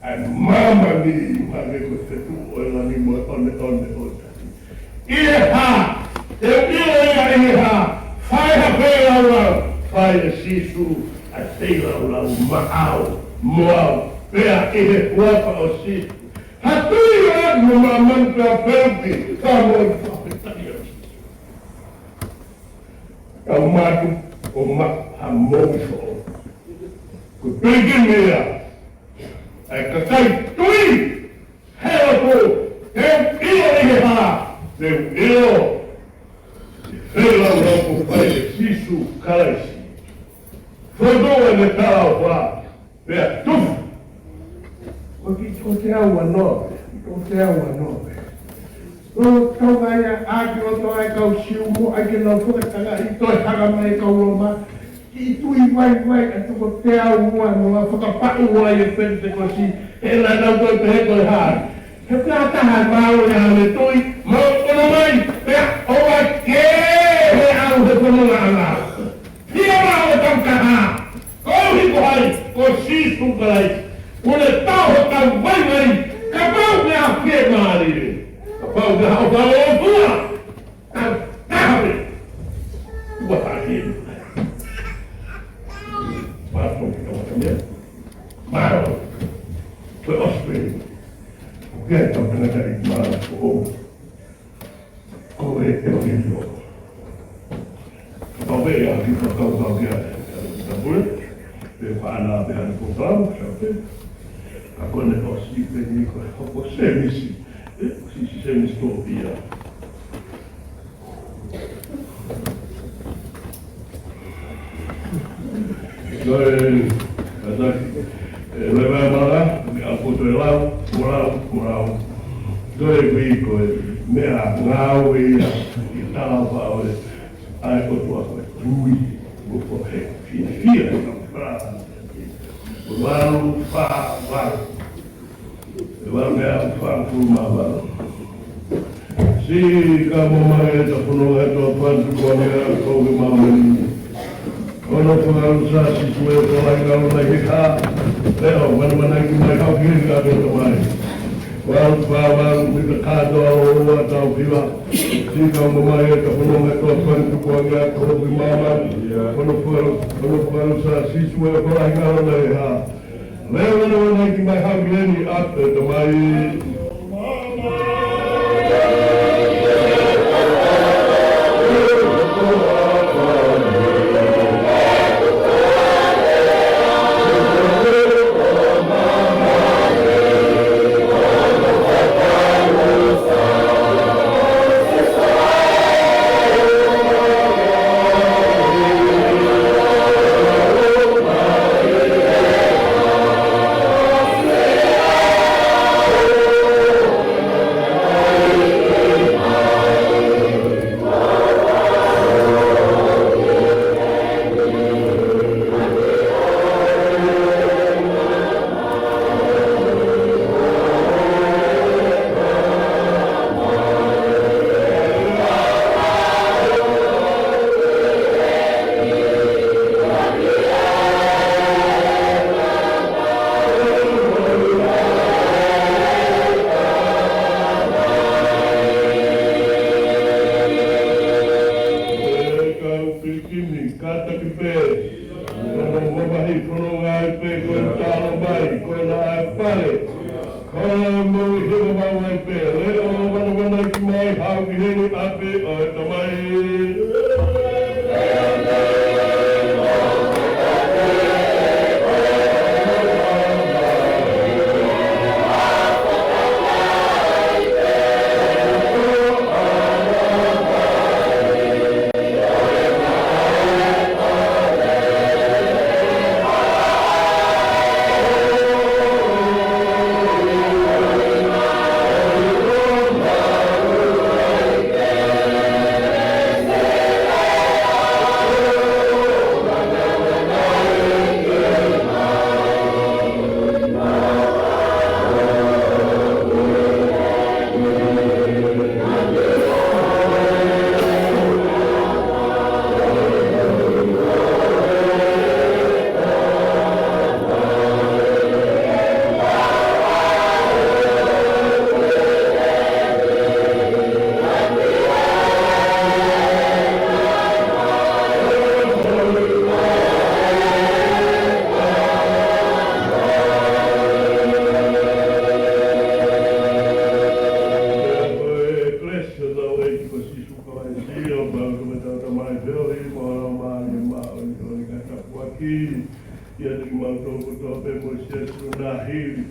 ʻa e māmani ʻo hangē ko e fetuʻu ʻo e langi mo e ʻoneʻone ʻo e tahi. ʻI he hā, te u ʻilo ia ʻi he hā, fai ha feilaulau, fai ʻe Sīsū ʻa e feilaulau maʻau, mo au, pea ʻi he huafa ʻo Sīsū. Ha tui ʻo e ʻapi mo māmani pea peuki, ka mo e fakafetaʻi ʻa Sīsū. Tau mātuʻaki ʻo maʻu ha moʻui foʻou. Ko e pilikimi ia. ʻa e kakai tui, he ʻoku te u ʻilo ʻi he hā, te u ʻilo ʻi he feilaulau kuo fai ʻe Sīsū Kalaisi. Fotu ʻene talaʻofa, pea tufa. Ko ki, ko te au ano, ko te au ano. ʻO tau ngai a, ʻa ki o tau ai kau Siu mo ai ke nau fakatanga ʻi toe hanga mai kau Loma. Ki tui vaivai atu ko te au ano, a fakapaʻu ai e Penitekosi, he la nau toe pehē ko e hā. He pea taha mau ia le tui, mau ono mai, pea ʻoua ke he au he fononga ʻana. Pea mau e tau kaha, ko hi ko hai, ko Sīsū Kalaisi, ʻoku ne tau ho tau vaivai, kapau ke a ke mālie, kapau ke hao tau o fua, tau taha pē, ua tahi. Mālō, mālō, ko e ʻOsipeli, ko e tau tangata i mālō, ko Ko e ʻEvangelio. Kapau pē ʻe ʻi ai ha kiʻi fakakaukau ki ai, ʻe, ʻe, ʻe, pule, pe ko e hā nai pē hano pō tau, sa pē. Ka ko ʻene ʻosi pē ni ko e hoko semisi. ʻE, si, si semisi tō pia. Ko e, kātaki, ʻe, vaivaiʻanga, meʻa ʻoku toe lau, mo lau, mo lau. Ko e ui ko e meʻangāue ia, ʻi he talaʻofa ʻo e, ʻa e ʻOtua ko e tui, mo ko e fiefia, mo e fā, valu, fā, valu. ʻE valu meʻa fāngofulu mā valu. Siʻi kau mamahi ʻo e fononga ʻo e Tuʻapulelulu ko eni ʻa e kovi māmani. Hono fakaʻusa Sīsū ʻe fai ngalo nai he hā. Leʻo manamanaiki mai hau ki heni ʻa e Tamai. Valu fā valu mita kātoa ʻo ua tau hiva. Siʻi kau mamahi ʻo e fononga ʻo e Tuʻapulelulu ko eni ʻa e kovi māmani. Hono fakaʻu-, hono fakaʻusa Sīsū ʻe fai ngalo nai he hā. Leʻo manamanaiki mai hau ki heni ʻa e Tamai. Kau pilikimi, kātaki pē. Ko hono mamahi fononga ai pē ko e talo mai, ko e laʻā pale. Ko e moʻui hiva mau ai pē, leʻo manamanaiki mai hau ki heni ʻa e Tamai.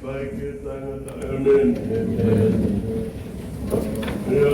Mai ke tangata. ʻĒmeni. ʻĒmeni. ʻIo.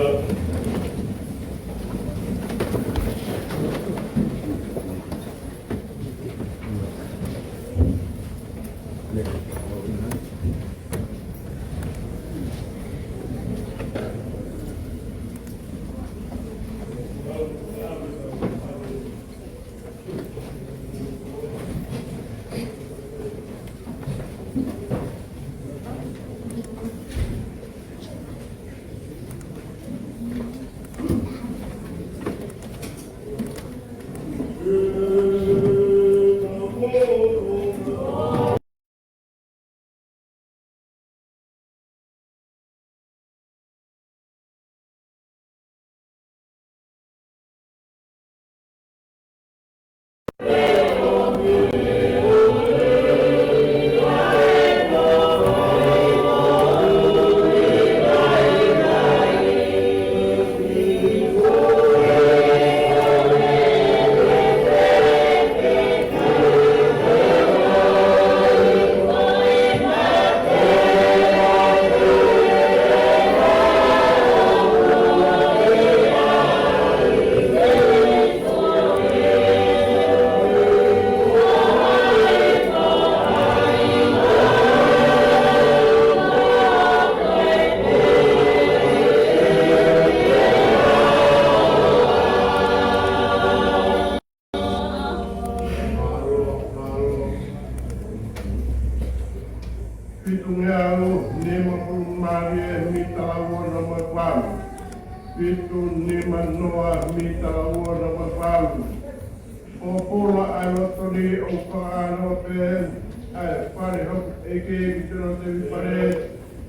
Fitungeau nimangofulu mā nima mita ua noa mo e valu. Fitu nima noa mita ua noa mo e valu. ʻOku pōpula ʻa e loto ni ʻo fakaʻānaua pē ʻa e fale hoku ʻEiki ki Sionatemipale.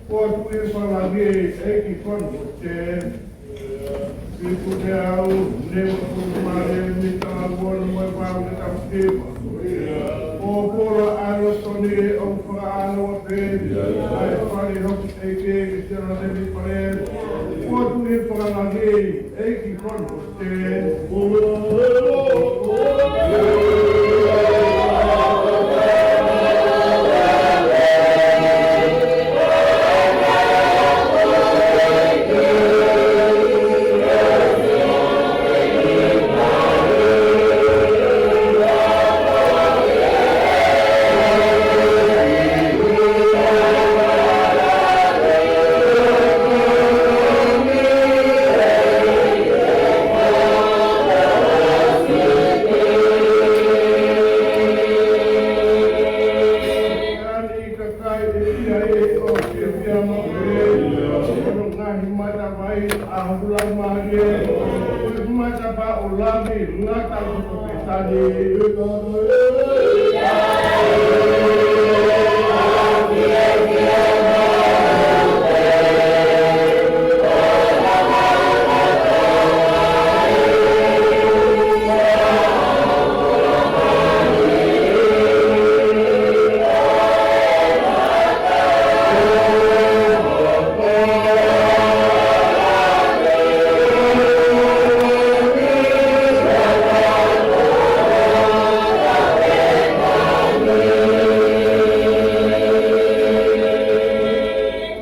Kuo tuʻi fakalangi ʻEiki Konihose. Fitungeau nimangofulu mā nima mita ua noa mo e valu ke tapu hiva. ʻOku pōpula ʻa e loto ni ʻo fakaʻānaua pē ʻa e fale hoku ʻEiki ki Sionatemipale. Kuo tuʻi fakalangi ʻEiki Konihose. Kae ʻi kakai ʻe ia ʻe ʻo fiefia maʻu ʻe hono ngaahi matavai ʻa hoku laumālie, ko e matapā ʻo Lami, ngata ko e toketani.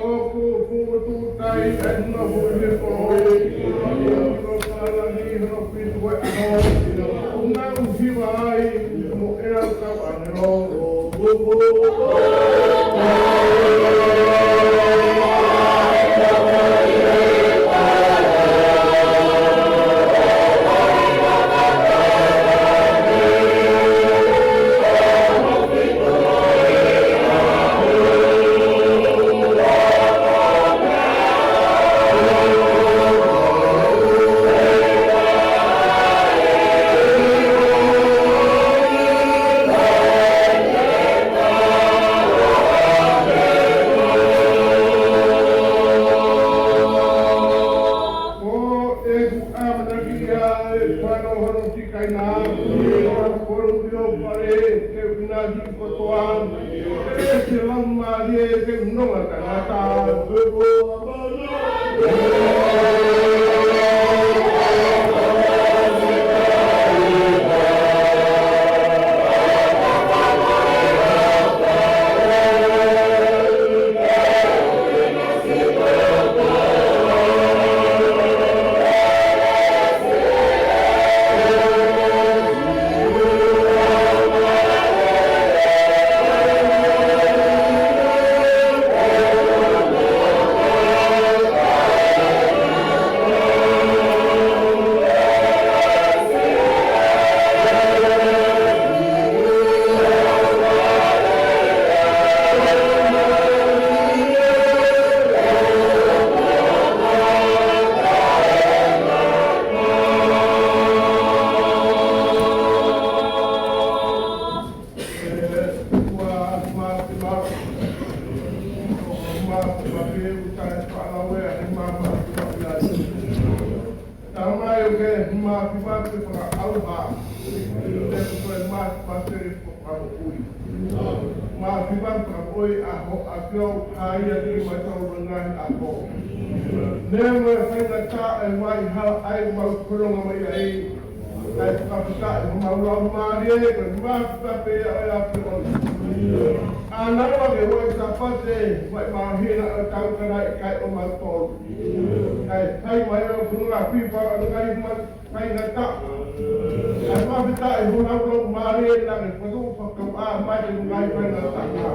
ʻOku fuʻu tuʻutai ʻa e nofo ʻi he pōʻuli, ʻo fakalangi hono fitu ʻo e ʻaho, ʻo nau hiva ai mo e lau kau ʻāngelo. Ko ʻeku ʻamanaki ia ʻe fano hono tikaina, ʻi hono kolo ʻi ho fale, ke u ʻinasi kotoa, ʻe he laumālie ke u nonga tangata. Pea ke u taʻe fānau ʻa e mama ki ai. Tamai, ʻoku ke mafimafi fakaʻauha. Te u toe mafimafi fakamoʻui. Mafimafi fakamoʻui ʻa Hoʻo ʻAfio, ʻa ia ʻoku maʻu ʻa e ngaahi ʻaho. Neongo e faingataʻa ʻa e ngaahi hala ʻa ʻemau fononga mai ai, kae fakafetaʻi homau laumālie, ko e mafimafi pē ʻa e ʻAfio. ʻA ia naʻa ke ʻoua ʻe Sāpate, mai māhina ʻo tau kana ʻikai ʻo mautolu. Kae fai mai ʻa e funga fifa ʻa e ngaahi ma-, faingataʻa. Kae fakafetaʻi homau laumālie naʻa ke fotu fakau ʻa mai te ngaahi faingataʻa.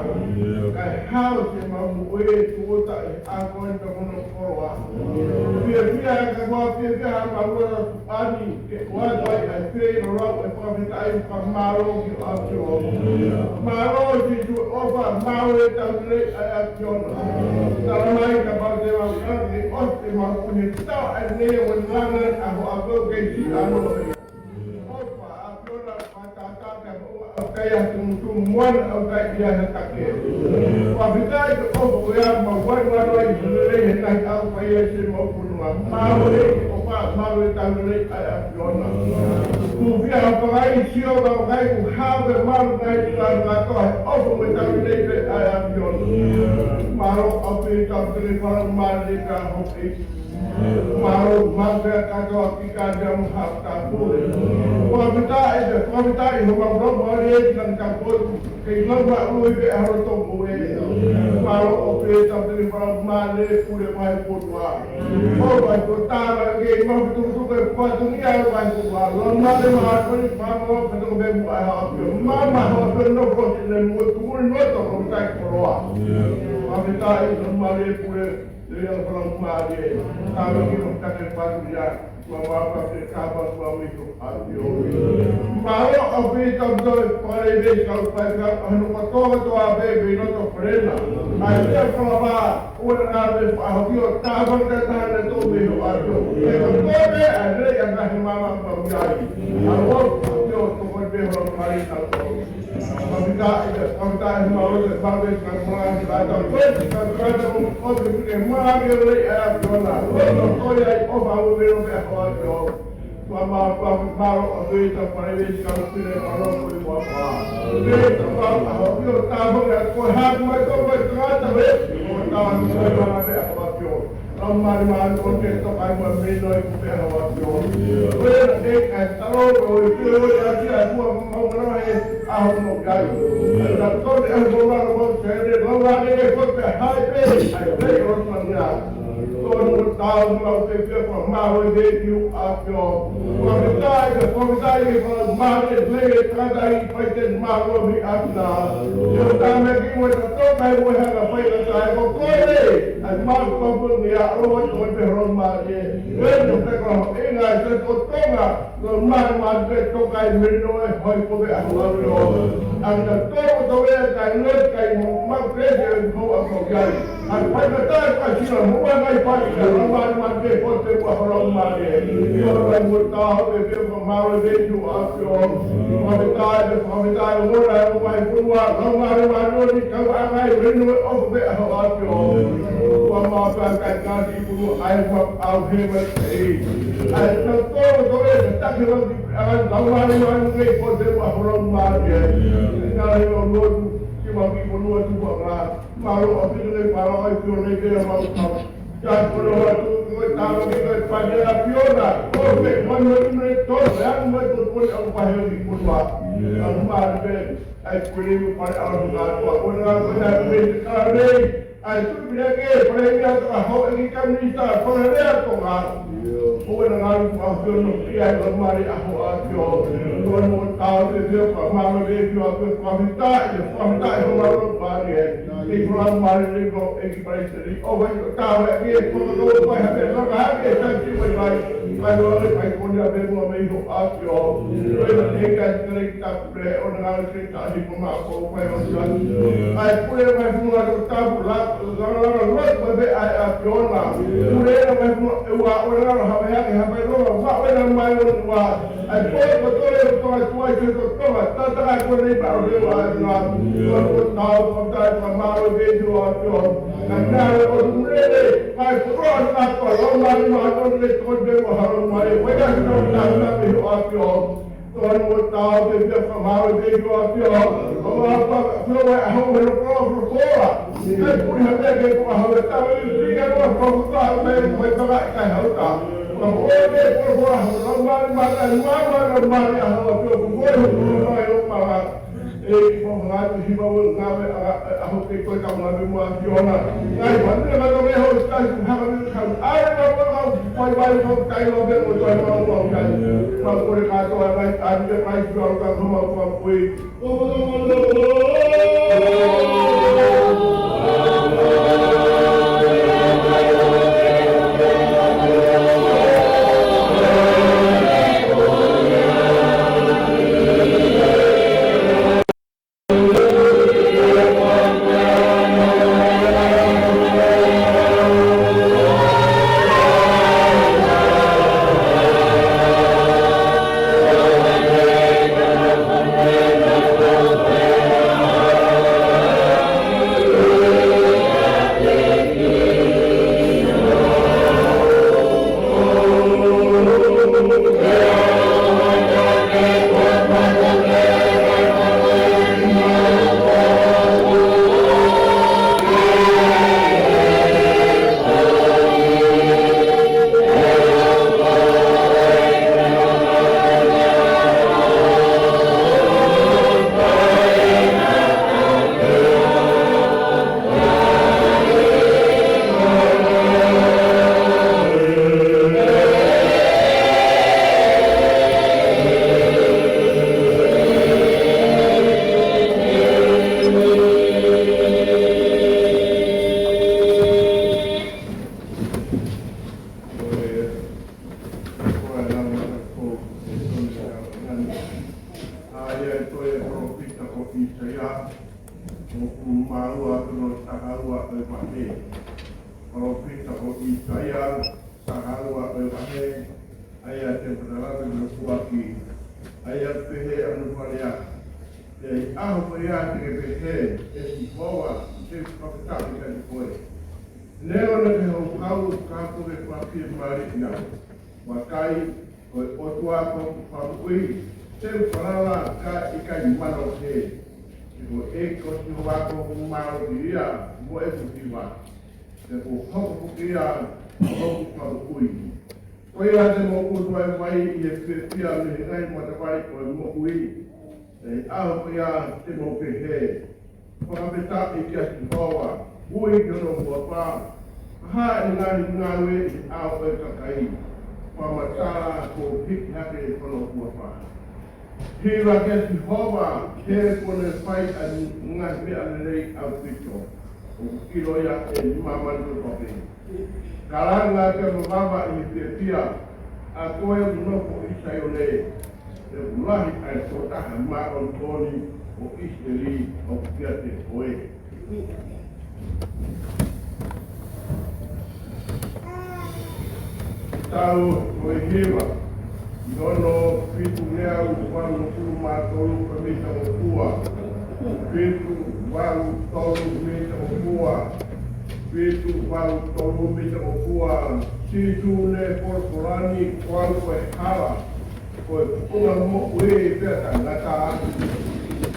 Kae hao te mau moʻui ʻe tuʻu taʻe ʻa ko e ta mono koloa. Fiefia ka mau fiefia ha mau ora tuʻani ke ʻoatu ai ʻa e feilaulau ʻo e fakafetaʻi fakamālō ki Hoʻo ʻAfio. Mālō Sīsū ʻofa, mālō e tau lelei ʻa e ʻAfio. Tala mai ka mau te mau kake ʻosi te mau ʻuhi tau ʻa e nei ʻo e langa ʻa Hoʻo ʻAfio kei siʻi ano. ʻOfa ʻAfio, fakatātā ka mau ʻaukai ʻa tumutumu moana ʻaukai ia ha take. Fakafetaʻi ko e ʻofa ko ia mau wai wano ai lelei he ngaahi ʻaho fai ai se mau fononga. Mālō e ʻofa, mālō e tau lelei ʻa e ʻAfio. Kuo fie ha pakai sio ka pakai ku have malu kai ka ka to he ʻofa mo e tau lelei pē ʻa e ʻAfio. Mālō ʻAfio, tau te le fala mali ka hoki. Mālō, mālō pē kātoa ki ka te amu hapta pule. Fakafetaʻi, fakafetaʻi homau laumālie ki langi ka potu. Kei lau maʻu ʻi pē ʻa e haro tō mo e. Mālō ʻAfio, tau te le fala mali pule mai potua. ʻO mai ko tāna ke mau tukutuku e patu ni ʻa e mai potua. Laumālie māʻoniʻoni, mālō ka tō me mua ʻa e ʻAfio. Mālō Hoʻo ʻAfio, no kosi le mua tuku ni no tō ko tai koloa. Fakafetaʻi, laumālie pule. Te ia fala mali e. Tāmaki mo take patu ia. Tua mapa te kapa tua mito atu. Mālō ʻAfio, tau toe fale ve kau fai ka ano kotoa kotoa pē pē no to frena. ʻAi ia fala mā, ua na ve pa ʻAfio, tāmaki te taha na tō me ho atu. E ka tō me a rei a na he mama pa uiai. A lo ʻAfio, tō ko te ho mali tau tō. Fakafetaʻi, fakafetaʻi, mālō e fale ka mā, ka tau koe, ka tau koe, o te ke mā ke lei ʻa e ʻAfio na. Ko e ʻofa ʻoku ke ʻofa ʻa Hoʻo ʻAfio. Tua mā, tua mā, mālō ʻAfio, tau fale ve ka pile mālō ko e mua pā. Ve ka pā ʻa Hoʻo ʻAfio, tāmaki atu ko e haku mai ko e tangata ve. Ko e tāmaki ko e mana ve ʻa Hoʻo ʻAfio. Laumālie māʻoniʻoni ke toka ai mo e mei no i kupe Hoʻo ʻAfio. Ko e na te ka talo ko e pio o ia ki a kua mau mana he ʻaho mo kai. Na to te ʻaho mo mana mo te ne lau ake ke ko te hai pē. Ai pē o mania. Ko no tau mau pē pē ko mālō e te kiu ʻAfio. Fakafetaʻi, fakafetaʻi, fakafetaʻi, mālō e te le e tangata i pai te mālō mi ʻAfio. Te o tāmaki mo e ta toka e mo e hanga fai la tae ko koe. ʻAi mālō ka pō ni a ʻo ʻo ʻo te horo mā e. Ue no te ko e ngā te ko tonga. Ko mālō mā te toka e meno e hoi ko ve a hoa lo. ʻAna tō ko tō e kai no kai mo ma pē te ho a ko kai. ʻAi pai ka tae ka sila mo a kai pai ka mālō mā te ko te ko a horo mā e. Io pai mo tā ho e ke ko mālō e ke tu a Fakafetaʻi, fakafetaʻi, ʻoua ʻe ʻoua ʻe fonua, laumālie māʻoniʻoni, kau ʻangai, reino ʻofa pē ʻa Hoʻo ʻAfio. Ua mā pē kai kāti kunu ai ma au he mai ei. ʻAi na tō tō e ka take lau ki ʻangai laumālie māʻoniʻoni kei ko te ua ho laumālie. Nā he ʻo lotu, ki ma ki fonua tu ua ngā. Mālō ʻAfio, mālō ʻAfio, nei pē ʻa mau kau. Ia kono atu ko e tāmaki ko e pani ʻa Fiona. Ko e manu atu mei tō, e anu mai ko tō au pahe o ki kotoa. Au mālie pē, ʻai kuri mo pare au kātoa. Ko e ngā ko e ngā mei te kā nei. ʻAi tu pina ke, pare ia to ka ho e ki ka mita, pare lea to ka. Ko e ngā ʻAfio no ki ai ko mālie ʻa Hoʻo ʻAfio. Ko e mo tāu te te ka mālō e ki ʻAfio, fakafetaʻi, fakafetaʻi ko mālō mālie. Kei ko mālō mālie ko e ki Palesiteni, ʻo vai ko tāua e ki e kono ko vai ha mea fakahake e taki mai vai. Vai o ale vai ko ni a me mua mei Hoʻo ʻAfio. Ko e na te ka te le ki tapu le, ʻo na ngā le ke tahi ko mā ko vai o sia. ʻAi pule vai mua ko tapu la, la, la, la, la, ko e ʻai ʻAfio na. Pule na vai mua, e ua, ʻo na ngā ha vai hake, ha vai lo, va, ʻo na mai o ua. ʻA e pō kotoa ʻoku tō atu ai ki he totongi, tata ka ko nei pa o leo a na. Ko e tau ko tai ka maro ke tu a tio. Ka na o tu lele, ka ko ro na ko lo ma ni ma ko le ko de mo ha lo ma e. Ko ia ki no ka na pe o a tio. Ko no tau ke ia ka maro ke tu a tio. Ko a pa ko a ho me lo ko lo ko a. Kai puni ha mea ke ko a ho le tau i ringa ko a ko ka me ko e tau ka ka ha uta. Ka ko e ke ko a ho lo ma ni ma ka ni ma ma lo ma ni a ho a tio ko e ho lo ma e lo ma. E, ko ngā tu hiva o ngā me a, a, a hoke koe ka ngā me mua ki ona. Ngai, wanu e ngā tau e hoi kai, haka me kai. Ai, ngā mua ngā, kai mai, kai, kai, ngā me o kai, ngā mua kai. Ngā kore kātoa, ngai, a, ngai, kai, ngā, ngā, ngā, ngā, kui. ʻA ia ʻa e tohi ʻa e palōfita ko ʻĪsaia, ʻupu mā ua, hono taha ua ʻo e vahe. Palōfita ko ʻĪsaia, taha ua ʻo e vahe, ʻa ia te u fakalave ʻaki, ʻa ia pehē ʻa hono fakalea. ʻI he ʻaho ko ia te ke pehē, ʻE Sihova, te u fakafetaʻi kiate koe. Neongo naʻa ke houhau ka kuo ke fakafiemālieʻi au. Vakai, ko e ʻOtua ko hoku fakamoʻui, te u falala ka ʻikai mano hē. He ko e ʻEiki ko Sihova ko hoku mālohi ia, mo ʻeku hiva. He kuo hoko foki ia ko hoku fakamoʻui. Ko ia te mou ʻutu ʻa e vai ʻi he fiefia mei he ngaahi matavai ʻo e moʻui. ʻI he ʻaho ko ia te mou pehē, Fakafetaʻi kia Sihova, ui ki hono huafa. Hā ʻene ngaahi ngāue ʻi he ʻao ʻo e kakai. Fakamatala kuo hiki hake hono huafa. Hiva kia Sihova, he kuo ne fai ʻa e ngaahi meʻa lelei ʻaupito. ʻOku ʻilo ia ʻe māmani kotoa pē. Kalanga ke mavava ʻi he fiefia, ʻa koe ʻoku nofo ʻi Saione, he ʻoku lahi ʻa e Tokotaha Māʻoniʻoni ʻo ʻIsileli ʻoku ʻiate koe. Tau ko e hiva, ʻi hono fitungeau valungofulu mā tolu ko e mita ʻo e fua. Fitu valu tolu mita ʻo e fua. Fitu valu tolu mita ʻo e fua. Sīsū ne folofola ni, Ko au ko e hala, ko e founga moʻui pea taʻengata.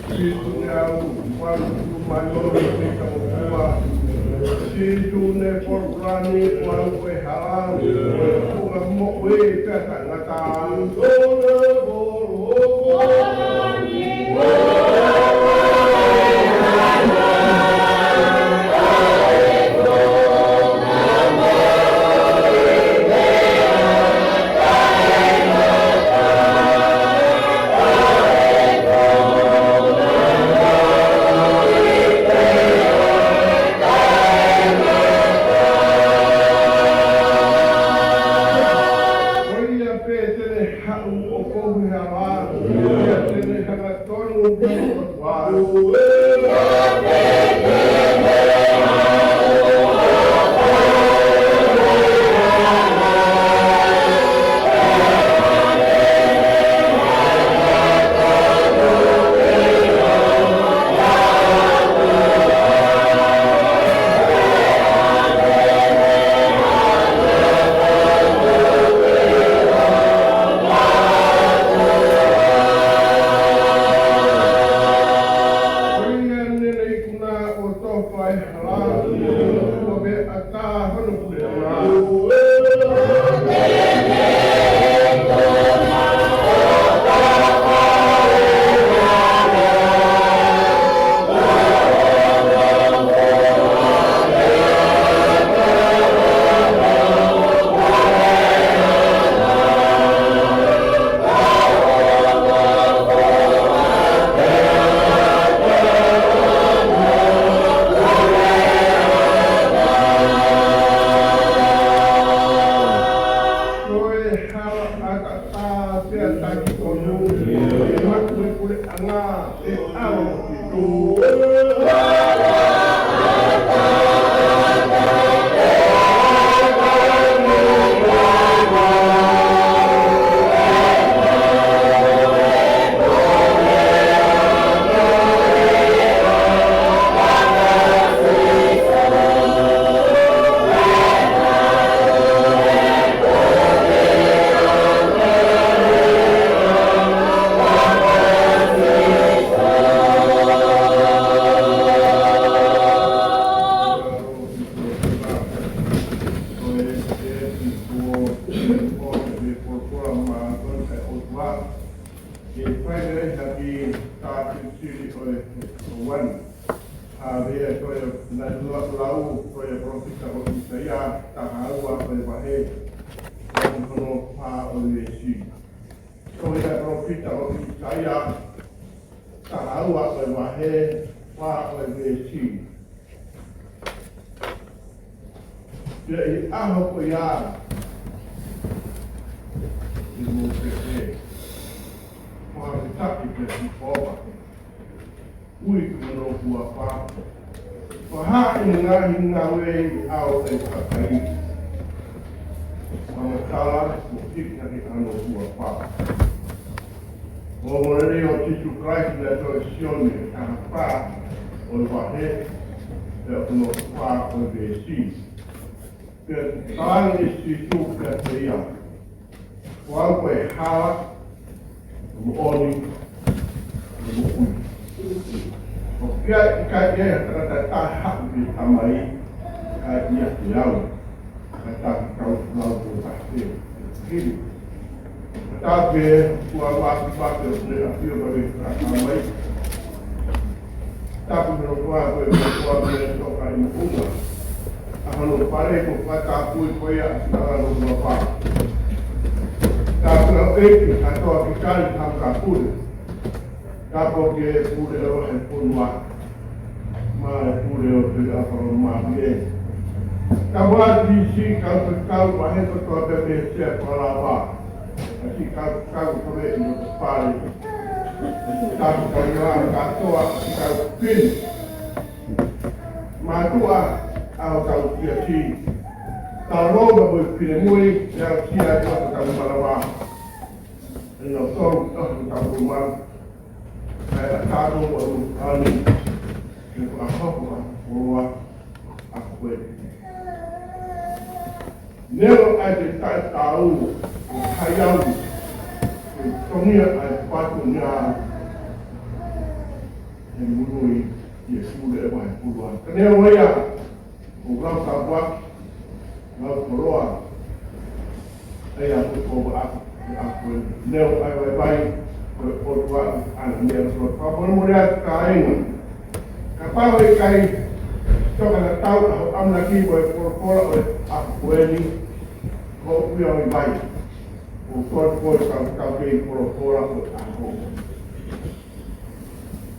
Fitungeau valungofulu mā nima mita ʻo e fua. Sīsū ne folofola ni, Ko au ko e hala, ko e founga moʻui pea taʻengata. Ko ia pē te ne haʻu ʻo kohu he hala, ko ia te ne hangatonu ki Hāʻele ko e naʻe lau, lau ko e palōfita ko ʻĪsaia, taha ua ko e vahe, ko hono fā ʻo e veesi. Ko e palōfita ko ʻĪsaia, taha ua ko e vahe, fā ʻo e veesi. Pea ʻi he ʻaho ko ia, te mou pehē, fakafetaʻi kia Sihova, ui ki hono huafa. Fakahā ʻene ngaahi ngāue ʻi he ʻao ʻo e kakai. Fakamatala mo hiki hake ʻa hono huafa. Ko e ongoongolelei ʻo Sīsū Kalaisi naʻe tohi ʻe Sione, taha fā ʻo e vahe, pea ko hono fā ʻo e veesi. Pea talaange ʻe Sīsū kiate ia, Ko au ko e hala, moʻoni, mo e moʻui. ʻOku ʻikai ke ʻi ai ha tangata ʻe taha ʻe haʻu ki he Tamai, ka ʻiate au. Ka tapu kau lau ko tafe. Hili. Ka tapu ke kua maki maki o ne a pio ka me ka ka mai. Tapu ke kua ko e kua me toka i muʻunga. ʻA hono fale ko fakatapu ko ia ʻa hono huafa. Tapu ke ʻEiki katoa ki kai hanga pule. Tapu ke pule ʻo he fonua. Mai pule ʻo te a whakamālie. Ka wā tisi kau te kau wahe kotoa pē mei he sea ko lava. Ka si kau kau kame ʻi no te pare. Ka si kau ia katoa si kau pini. Mātuʻa ʻa hotau Siasi. Tau lou na mui pine mui, ia sia ia hotau manava. ʻI no tolu ʻa hotau manava. Kae ʻatā mo ʻalu ani ke fakahoko ʻa e koloa ʻa koe. Neongo ʻa e taʻetaau ʻo e kaiau, ʻe tongia ʻa e patu ni ʻa e monū ʻi he pule ʻe vahe pulua. Ka neongo ia, ʻoku lau tāpuaki, lau koloa, ʻa ia ko e koloa ʻa, ʻa ko e leo ʻa e vaivai, ko e ʻOtua ʻa e meʻa ko e fakamolemole atu kāinga. Kapau ʻe ʻikai toka na tau ʻa hoʻo ʻamanaki ko e folofola ʻo e ʻaho ko eni, ko e ʻuhi ʻa e vaivai. ʻOku tonu ko e kau kau kei folofola ʻo e ʻaho.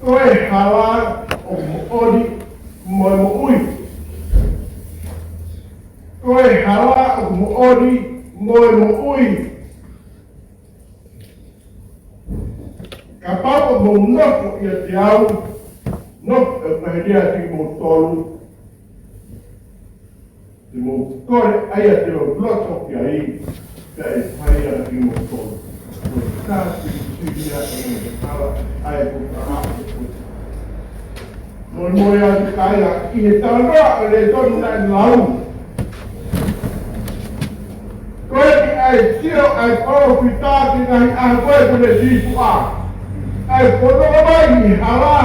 Ko e hala ʻoku moʻoni mo e moʻui. Ko e hala ʻoku moʻoni mo e moʻui. Kapau ʻoku mou nofo ʻiate au, nofo ʻe kahilia kimoutolu. Te mou kole ʻa ia te mou loto ki ai, pea ʻe fai ʻa kimoutolu. Ko e tā sili sili ʻa e hala ʻa e puta ʻa e puta. Mo e mo e atu kāinga ʻi he talanoa ʻo e lēsoni naʻe lau. Ko e ki ʻa e sio ʻa e palōfita ki he ngaahi ʻaho ko ē kuo ne sītuʻa. ʻA e pono mai ʻi he hala.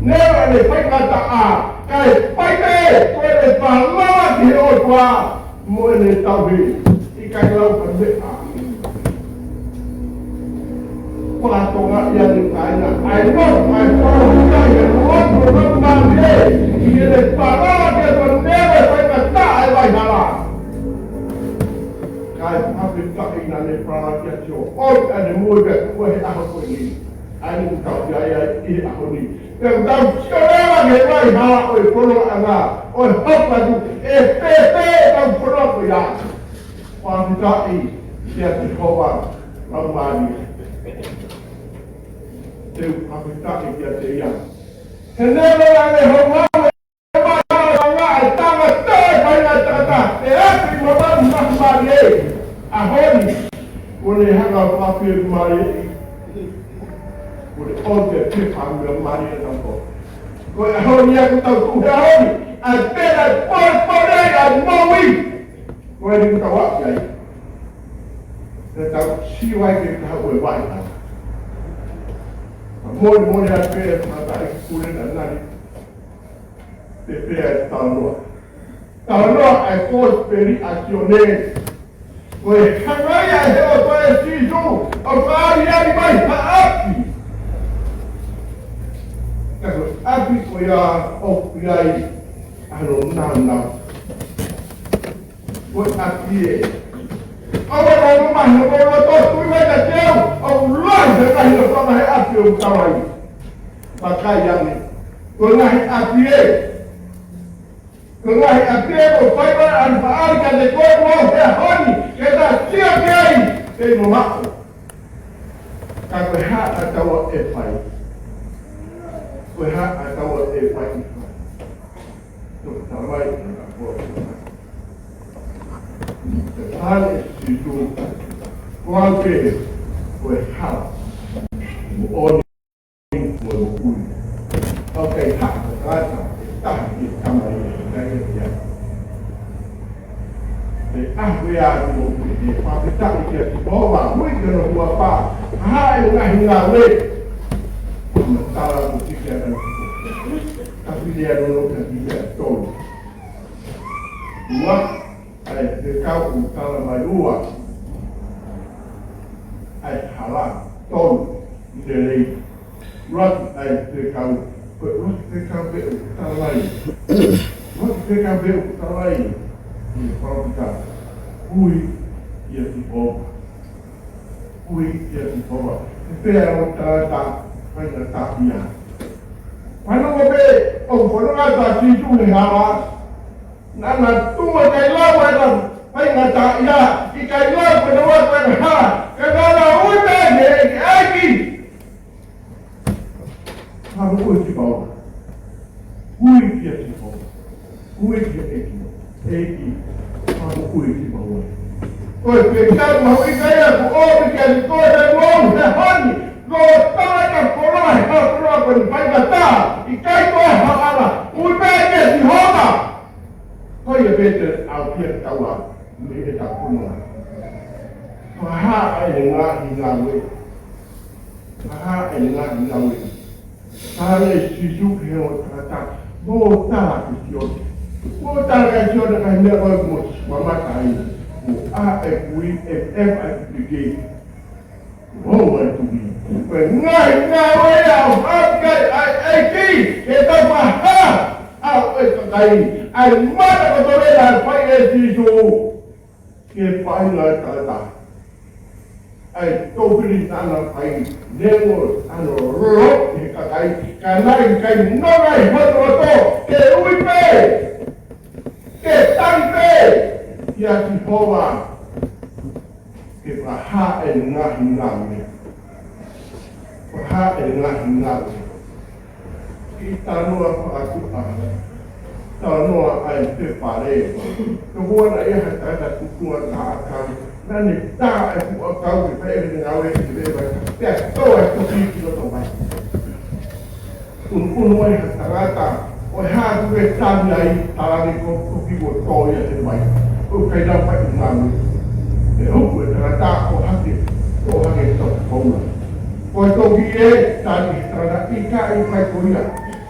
Neongo ʻene faingataʻa. Kae fai pē, ko ʻene fanongo ki he ʻOtua, mo ʻene tauhi, ʻikai lau ka meʻa. Fakatonga ia ni kaina, ʻa e lau, ʻa e lau, ʻa e lau, ʻa e lau, ʻa e lau, ʻa e lau, ʻi heʻene fanongo ki he ʻOtua, neongo ʻene faingataʻa ʻa e vaihala. Kae fakafetaʻi naʻa ne fanongo ki ai ʻo ʻomi ʻene moʻui pea tuʻu he ʻaho ko eni. ʻA eni ʻoku tau ʻi ai ʻi he ʻaho ni. Pea tau sio leva ki he vaihala ʻo e fonongaʻanga, ʻo e hoko atu, ʻe pehē ʻetau fononga ko ia. Fakafetaʻi kia Sihova, laumālie. Te u fakafetaʻi kiate ia. He neongo ʻa e hoko atu e vaihala ʻa e tangata, e faʻahinga tangata, ʻe afi mamalu laumālie. ʻAho ni, kuo ne hanga ʻo fakafiemālie. Ko e ʻomi e pepa mamalu ʻa e tangata. Ko e ʻaho ni ʻoku tau tuʻu he ʻaho ni, ʻa e pena polepole ʻa e moʻui. Ko e ni ʻoku tau aʻu ki ai. Te tau sio ai ki he taha ʻo e vaihala. Molemole atu pē, tangata e pule na nani. Te pea e talanoa. Talanoa e kosipeli ʻa Sione. Ko e hanga ia ʻe he ʻOtua ʻia Sīsū ʻo fakaali ai mai ha ʻapi. Ka ko e ʻapi ko ia ʻoku ʻi ai ʻa hono nāunau. Ko e ʻapi ē. ʻOua naʻa mamahi hoʻomou loto, tui mai kiate au, ʻoku lahi e ngaahi nofoʻanga he ʻapi ʻoku tau ʻi ai. Vakai ange. Ko e ngaahi ʻapi ē. Ko e ngaahi ʻapi ē ʻoku fai mai ʻa e ʻalu paʻari kiate koe mo e ʻaho ni, ke ta sio ki ai, ke mo maʻu. Ka ko e hā ʻa taua ʻe fai? Ko e hā ʻa taua ʻe fai? Toki talamai ʻe he ʻaposetolo ko Paula, ko au pē ko e hala, moʻoni mo e moʻui. ʻOku ʻikai haʻu ha tangata ʻe taha ki he Tamai ʻikai ʻiate au. Pea ko ia ʻoku mou pehē, fakafetaʻi kia Sihova, ui ki hono huafa, hā e ngaahi ngāue. Matala ko tiki ana ka pile ano no ka pile a tolu. Ua, ʻa e fekau ʻoku talamai ua. ʻA e hala, tolu, lelei. Ua ki ai fekau, ko e ua ki fekau pē ʻoku talamai. Ua ki fekau pē ʻoku talamai. ʻI he palōfita, ui kia Sihova. Ui kia Sihova. He pea o tangata, faingataʻaʻia. Fanongo pē, ʻoku fanongo atu ʻa Sīsū he hala. Naʻa na tuʻu ʻo ʻikai lau ʻena faingataʻaʻia, ʻikai lau pē ʻena ua ko ʻena hala, ka naʻa na ui pē ki he ʻEiki. Fakamoʻui ki Paula. Ui kia Sihova. Ui ki he ʻEiki. ʻEiki. Fakamoʻui ki Paula. Ko e fekau mahuʻinga ia kuo ʻomi kiate koe mo au he ʻaho ni. Ko e tangata koloa he koloa ko eni faingataʻa. ʻIkai ko e hala. Ui pē kia Sihova. Ko ia pē te au kia taua mei he tapunga. Fakahā ʻene ngaahi ngāue. Fakahā ʻene ngaahi ngāue. Tala ʻe Sīsū ki he ongo tangata, mou tala kia Sione. Mou tala kia Sione, ka he meʻa ko ē kuo mou mamata ai. Mou ʻā ʻeku ui, ʻeku ʻeku ʻai ki piki. Mou ʻai tuʻi. Ko e ngaahi ngāue ia ʻoku ʻai ai ʻa e ʻEiki, ke tau fakahā ʻa e kakai. ʻA e mata ko tole na fai ʻe Sīsū. Ke fai ngāue tangata. ʻA e tōpili naʻa na fai, neongo ʻa hono lolo he kakai, ka naʻe ʻikai nonga ʻi hono loto, ke ui pē, ke tali pē, kia Sihova, ke fakahā ʻene ngaahi ngāue. Fakahā ʻene ngaahi ngāue. Kiʻi talanoa fakatuʻa. Talanoa ʻa e pepa leva. Ko e ʻuhinga ia ha tangata tuʻunga taʻakau. Naʻa ne tā e fuʻu ʻakau ke fai ʻene ngāue ki he vai. Pea tō e tohi ki loto vai. Unuunu ai ha tangata. ʻO e hā ʻoku ke tali ai, tala ni ko e tohi kuo tō ia he vai. ʻOku ʻikai lava fai e ngāue. ʻE hoko e tangata ʻo hake, ʻo hake toki koula. Ko e toki ē, tali he tangata ʻikai fai ko ia.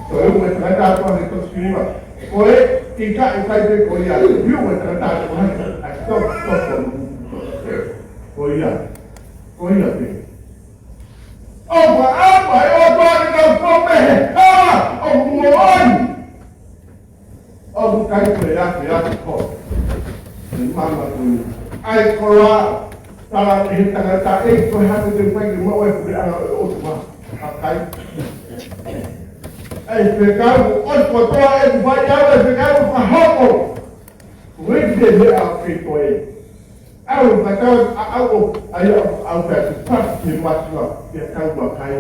Ko e ʻuhinga e tangata ʻoku hake toki siliva. Ko e ʻikai fai pē ko ia. Ko e ʻuhinga e tangata ʻoku hake ʻa e toki, toki koula. Ko ia. Ko ia pē. ʻOku ʻapaʻapa e ʻOtua ke tau fou pē he hala ʻoku moʻoni. ʻOku ʻikai ko e afe afe ko e mama ko eni. ʻA e koloa, tala ʻe he tangata ē, ko e hā te u fai ke maʻu e puleʻanga ʻo e ʻOtua. ʻIkai. ʻA e fekau, ʻosi kotoa ʻeku fai au e fekau fakahoko. Ko e kiʻi meʻa ʻoku kei toe. ʻAu, ka tau, ʻa, ʻau, ʻo, ʻai, ʻau, ʻau, ka tu pasi ke matua, ke tau makai.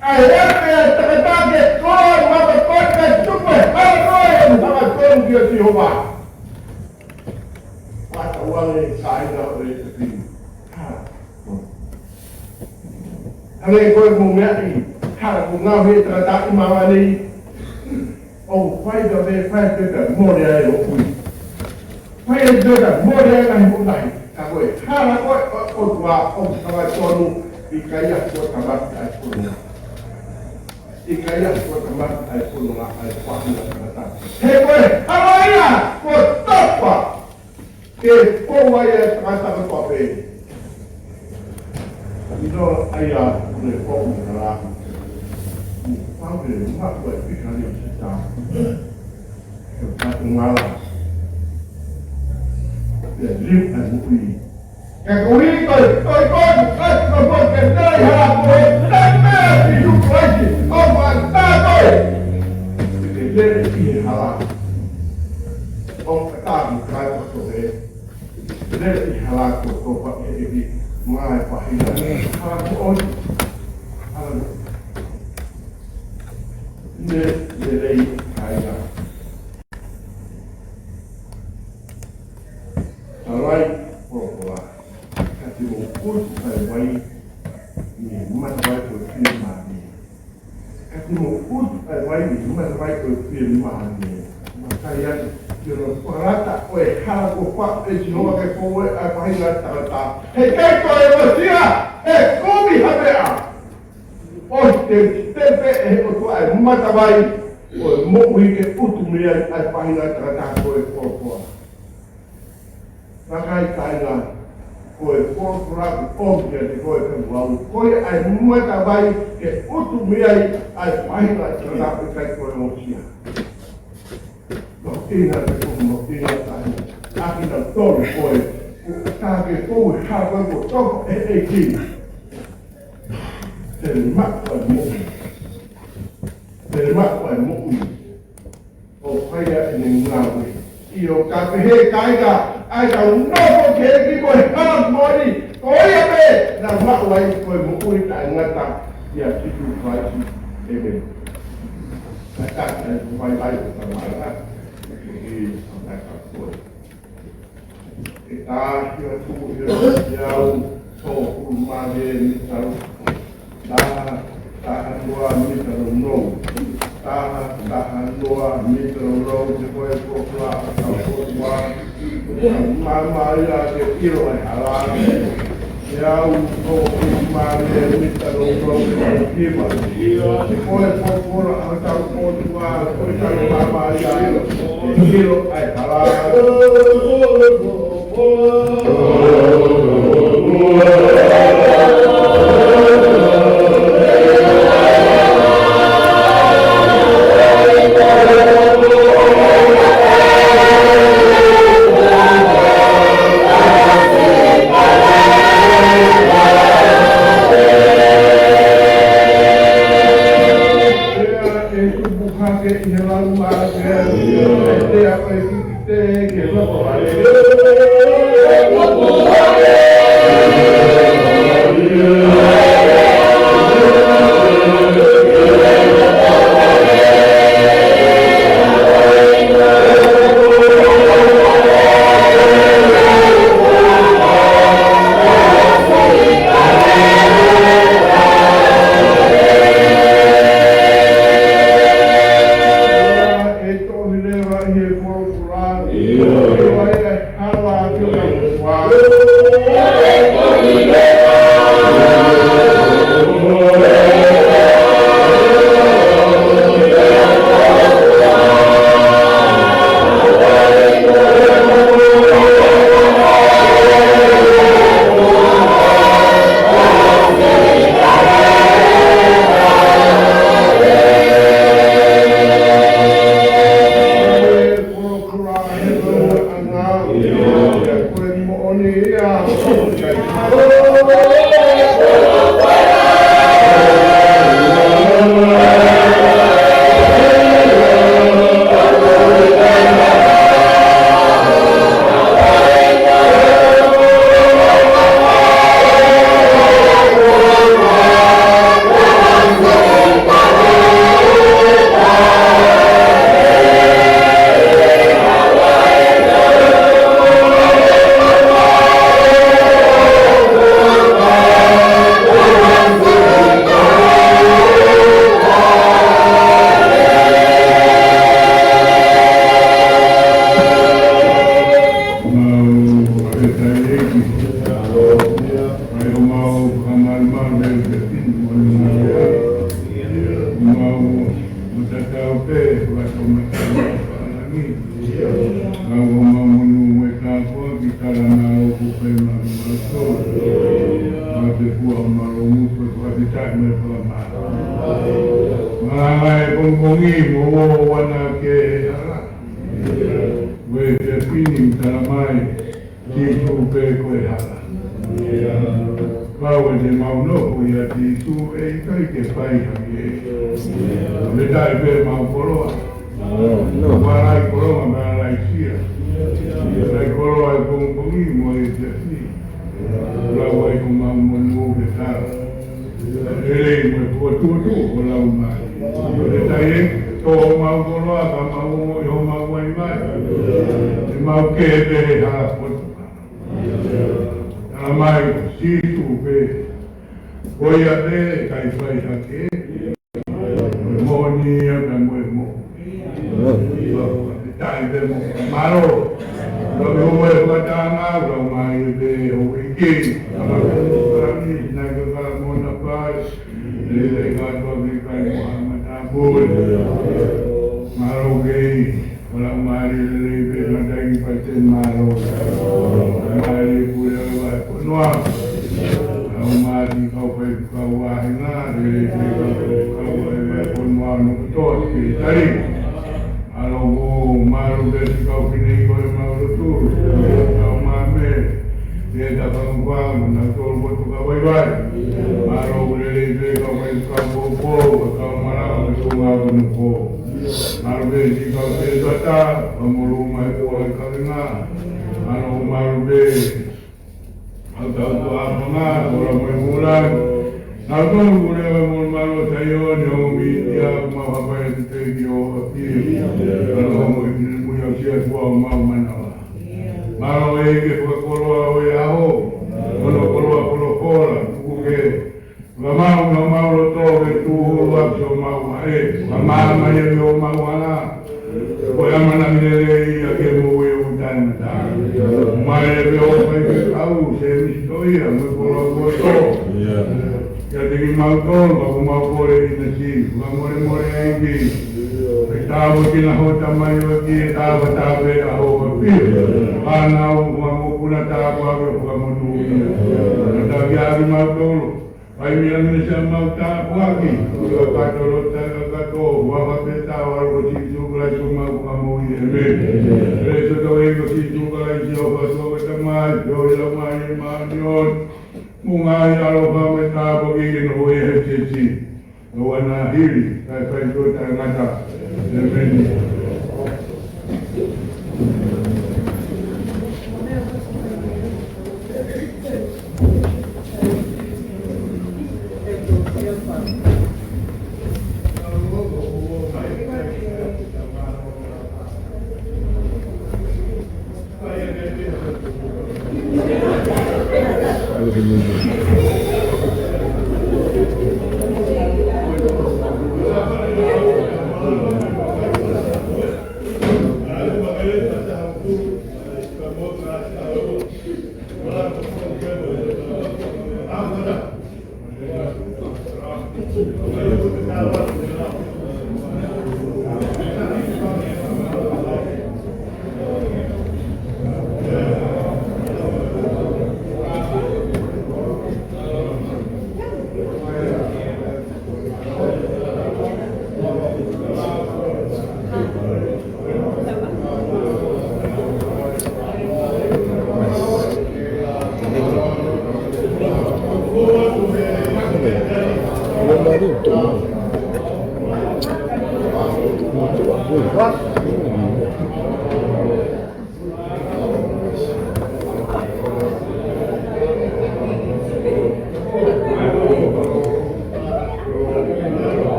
ʻAi, ʻe, ʻe, takatake, ko, mama, ko, ka tupe, hara, ko, e, mama, ko, ki o Sihova. Mata uange, kāinga, ʻo e, te pini. Ha. Hangē ko e mou meaʻi, ha, ko e ngāue he tangata ʻi māmani. ʻOku fai ka fē, fai pē ka mole ai ʻo kui. Fai e pē ka mole ai ngaahi mō ngaahi. Ka ko e hala ko ē ʻo, ʻo, ʻOtua ʻoku tala tonu, ʻikai ʻa e kuo tamaki ʻa e fononga. ʻIkai ʻa e kuo tamaki ʻa e fononga ʻa e faʻahinga tangata. He ko e hala ia, kuo tapa. Ke fou ai e tangata kotoa pē. ʻI no ai a ne fou na la. Mo fau Ka ko ngala. Pea liu ai moʻui. Ka ko i ko, ko i ko, ko i ko, ko i ko, ke tau i hala ko e, tau mea ki Sīsū Kalaisi, ʻo ma tā ko e. Ke lele ʻi he hala. ʻO ka tā ki kai ko e. Lele ʻi he hala ko e ko pa e e ki. Mai pahina. Hala ko ʻoni. Hala ko. Ne, lele ʻi he hala. Talai, polopola. Ka te mou ʻutu ʻa e vai, mei he matavai ko e fiemālie. Ka te mou ʻutu ʻa e vai, mei he matavai ko e fiemālie. Matai atu, ki hono palata ʻo e hala ko pa e Sihova ke fou ʻa e pahina tangata. Heʻikai toe ʻosi ia, ʻe kumi ha meʻa. ʻOsi te, te pē ʻe he ʻOtua ʻa e matavai, ʻo e moʻui ke ʻutu mei ai ʻa e pahina tangata ko e polopola. Vakai kāinga, ko e polopola ʻoku ʻomi kiate koe ka muau. Ko ia ʻa e matavai ke ʻutu mei ai ʻa e pahina tangata ʻikai ko e ʻosi ia. Mahuʻinga pē ko e mahuʻinga tahi. ʻAki na tolu ko e, ko e tā ke kou ha ko e ko toko e e ki. Te maʻu ʻa e moʻui. Te maʻu ʻa e moʻui. ʻO fai ʻa ʻene ngāue. ʻIo ka pehē kāinga, ʻai ka nofo ke ki mo e hala moʻoni. Ko ia pē, na maʻu ai ko e moʻui taʻengata ʻia Sīsū Kalaisi. ʻĒmeni. Ka ka ka mai ai ko ka mai ai. Ko e ka ko e. ʻE tahi atu ʻi he lau tō ʻulu mā he mita. Taha, taha noa mita nounou. Taha, taha noa mita nounou, te koe ko kula, ka ko kula. Māmā ia ke ʻilo ai hala. Ke au tō ʻulu mā he mita nounou, hiva. Te koe ko kula, ka ko kula, ko e kau māmā ia ʻilo. ʻIlo ai hala. Pea ʻe tupu hake ʻi he lau mā ke ʻe te a ʻai ki te ke loko ai. ʻE tohi leva ʻi he polokalama. ʻIo. ʻIo, ʻe hala atu ka ua. Mau ʻave tai eki. Mai homau fakamālō mai ke tinu mo ni mai. Mau matatau pē, ua tau matatau pē. Mau homau monū mo e tāpuaki, tala mālō ko fai mālō mālō tō. Mau te kua mālō mutu ko ʻapitaʻi mo e fakamālō. Mālō e pongipongi mo ʻo wana ke hala. Tala mai, Sīsū pē ko e hala. Kapau ʻe ʻikai te mau nofo ʻia Sīsū, ʻe ʻikai ke fai hake. Metaʻi pē mau koloa. Mālō. Mālō e koloa, mālō e sia. Mālō e koloa ʻi he pongipongi mo e efiafi. Lau ai ko mau monū ke tala. Lelei mo e fokotuʻutuʻu ʻo lau mai. Ko e taʻe, tō homau koloa, ka mau ongoʻi homau vaivai. ʻE mau kē pē he hala poto. Tala mai, Sīsū pē. Ko ia pē, ʻikai fai hake. Moʻoni ia ka mo e moʻoni. Taʻi pē mo mālō. Ka me o e fakatanga, ka mai pē o iki. Ka mai pē o nai ka ka mona pai. Lele ka to me kai mo hama ta bole. Mālō kei. Ko e laumālie lelei pē ʻa e Tamai, pea te mālō. Laumālie pule ʻa e vahefonua. Laumālie kau fai kau vāhenga, lelei pē kau fai kau vāhenga, vahefonua ʻo kotoa ke tali. Mālō mo, mālō pē siʻi kau fefine ko e mau lotu. Kau mame, pea ta kau vā, na tolu kotoa ka vaivai. Mālō lelei pē kau fai kau poupou, kau malanga, kau ngāue ko e nofo. Mālō pē siʻi kau setuata, kau molu mai ko e kavenga. Mālō, mālō pē. Au tau ko apanga, ko la mai mula. Nau tau mule mai mula mālō Saione, ʻo mi ia, mau hapai atu pē ki ʻo api. Mālō mo e kine mui au sia tua ʻo mau manava. Mālō e ke fakakoloa ʻo e aho. Kono koloa kolokola, tuku ke. Ka mau, ka mau loto ke tuhu ua ki ʻo mau maʻe. Ka mau mai ʻi ʻo mau ana. Ko e ʻamanaki lelei ia ke moʻui ʻo taʻengata. Mai e pē ʻo fai ke kau, se misito ia, mo e koloa koto. Ia te kimautolu, ka ko mau kole ʻi na si, ka mole mole ai ki. Ke tāua ki na ho tamai ʻo ki e tāua tāpe a ho ka pio. Ka nau, ka mo kuna tāua ke ka mo tu ia. Ka tā ki a kimautolu. Pai mea mene sa mau tāpuaki, ua kato lo ta ka kato, ua ka pe ta wa lo ko Sīsū Kalaisi ko mau ka mo i e me. Kalaisi to e ko Sīsū Kalaisi ʻo ka so ka ta mai, ʻo i la mai e ma ni o. Mo ngai alo ka me tāpuaki ke no e he te si. No wa na hili, kai pai to ta ngata. Amen.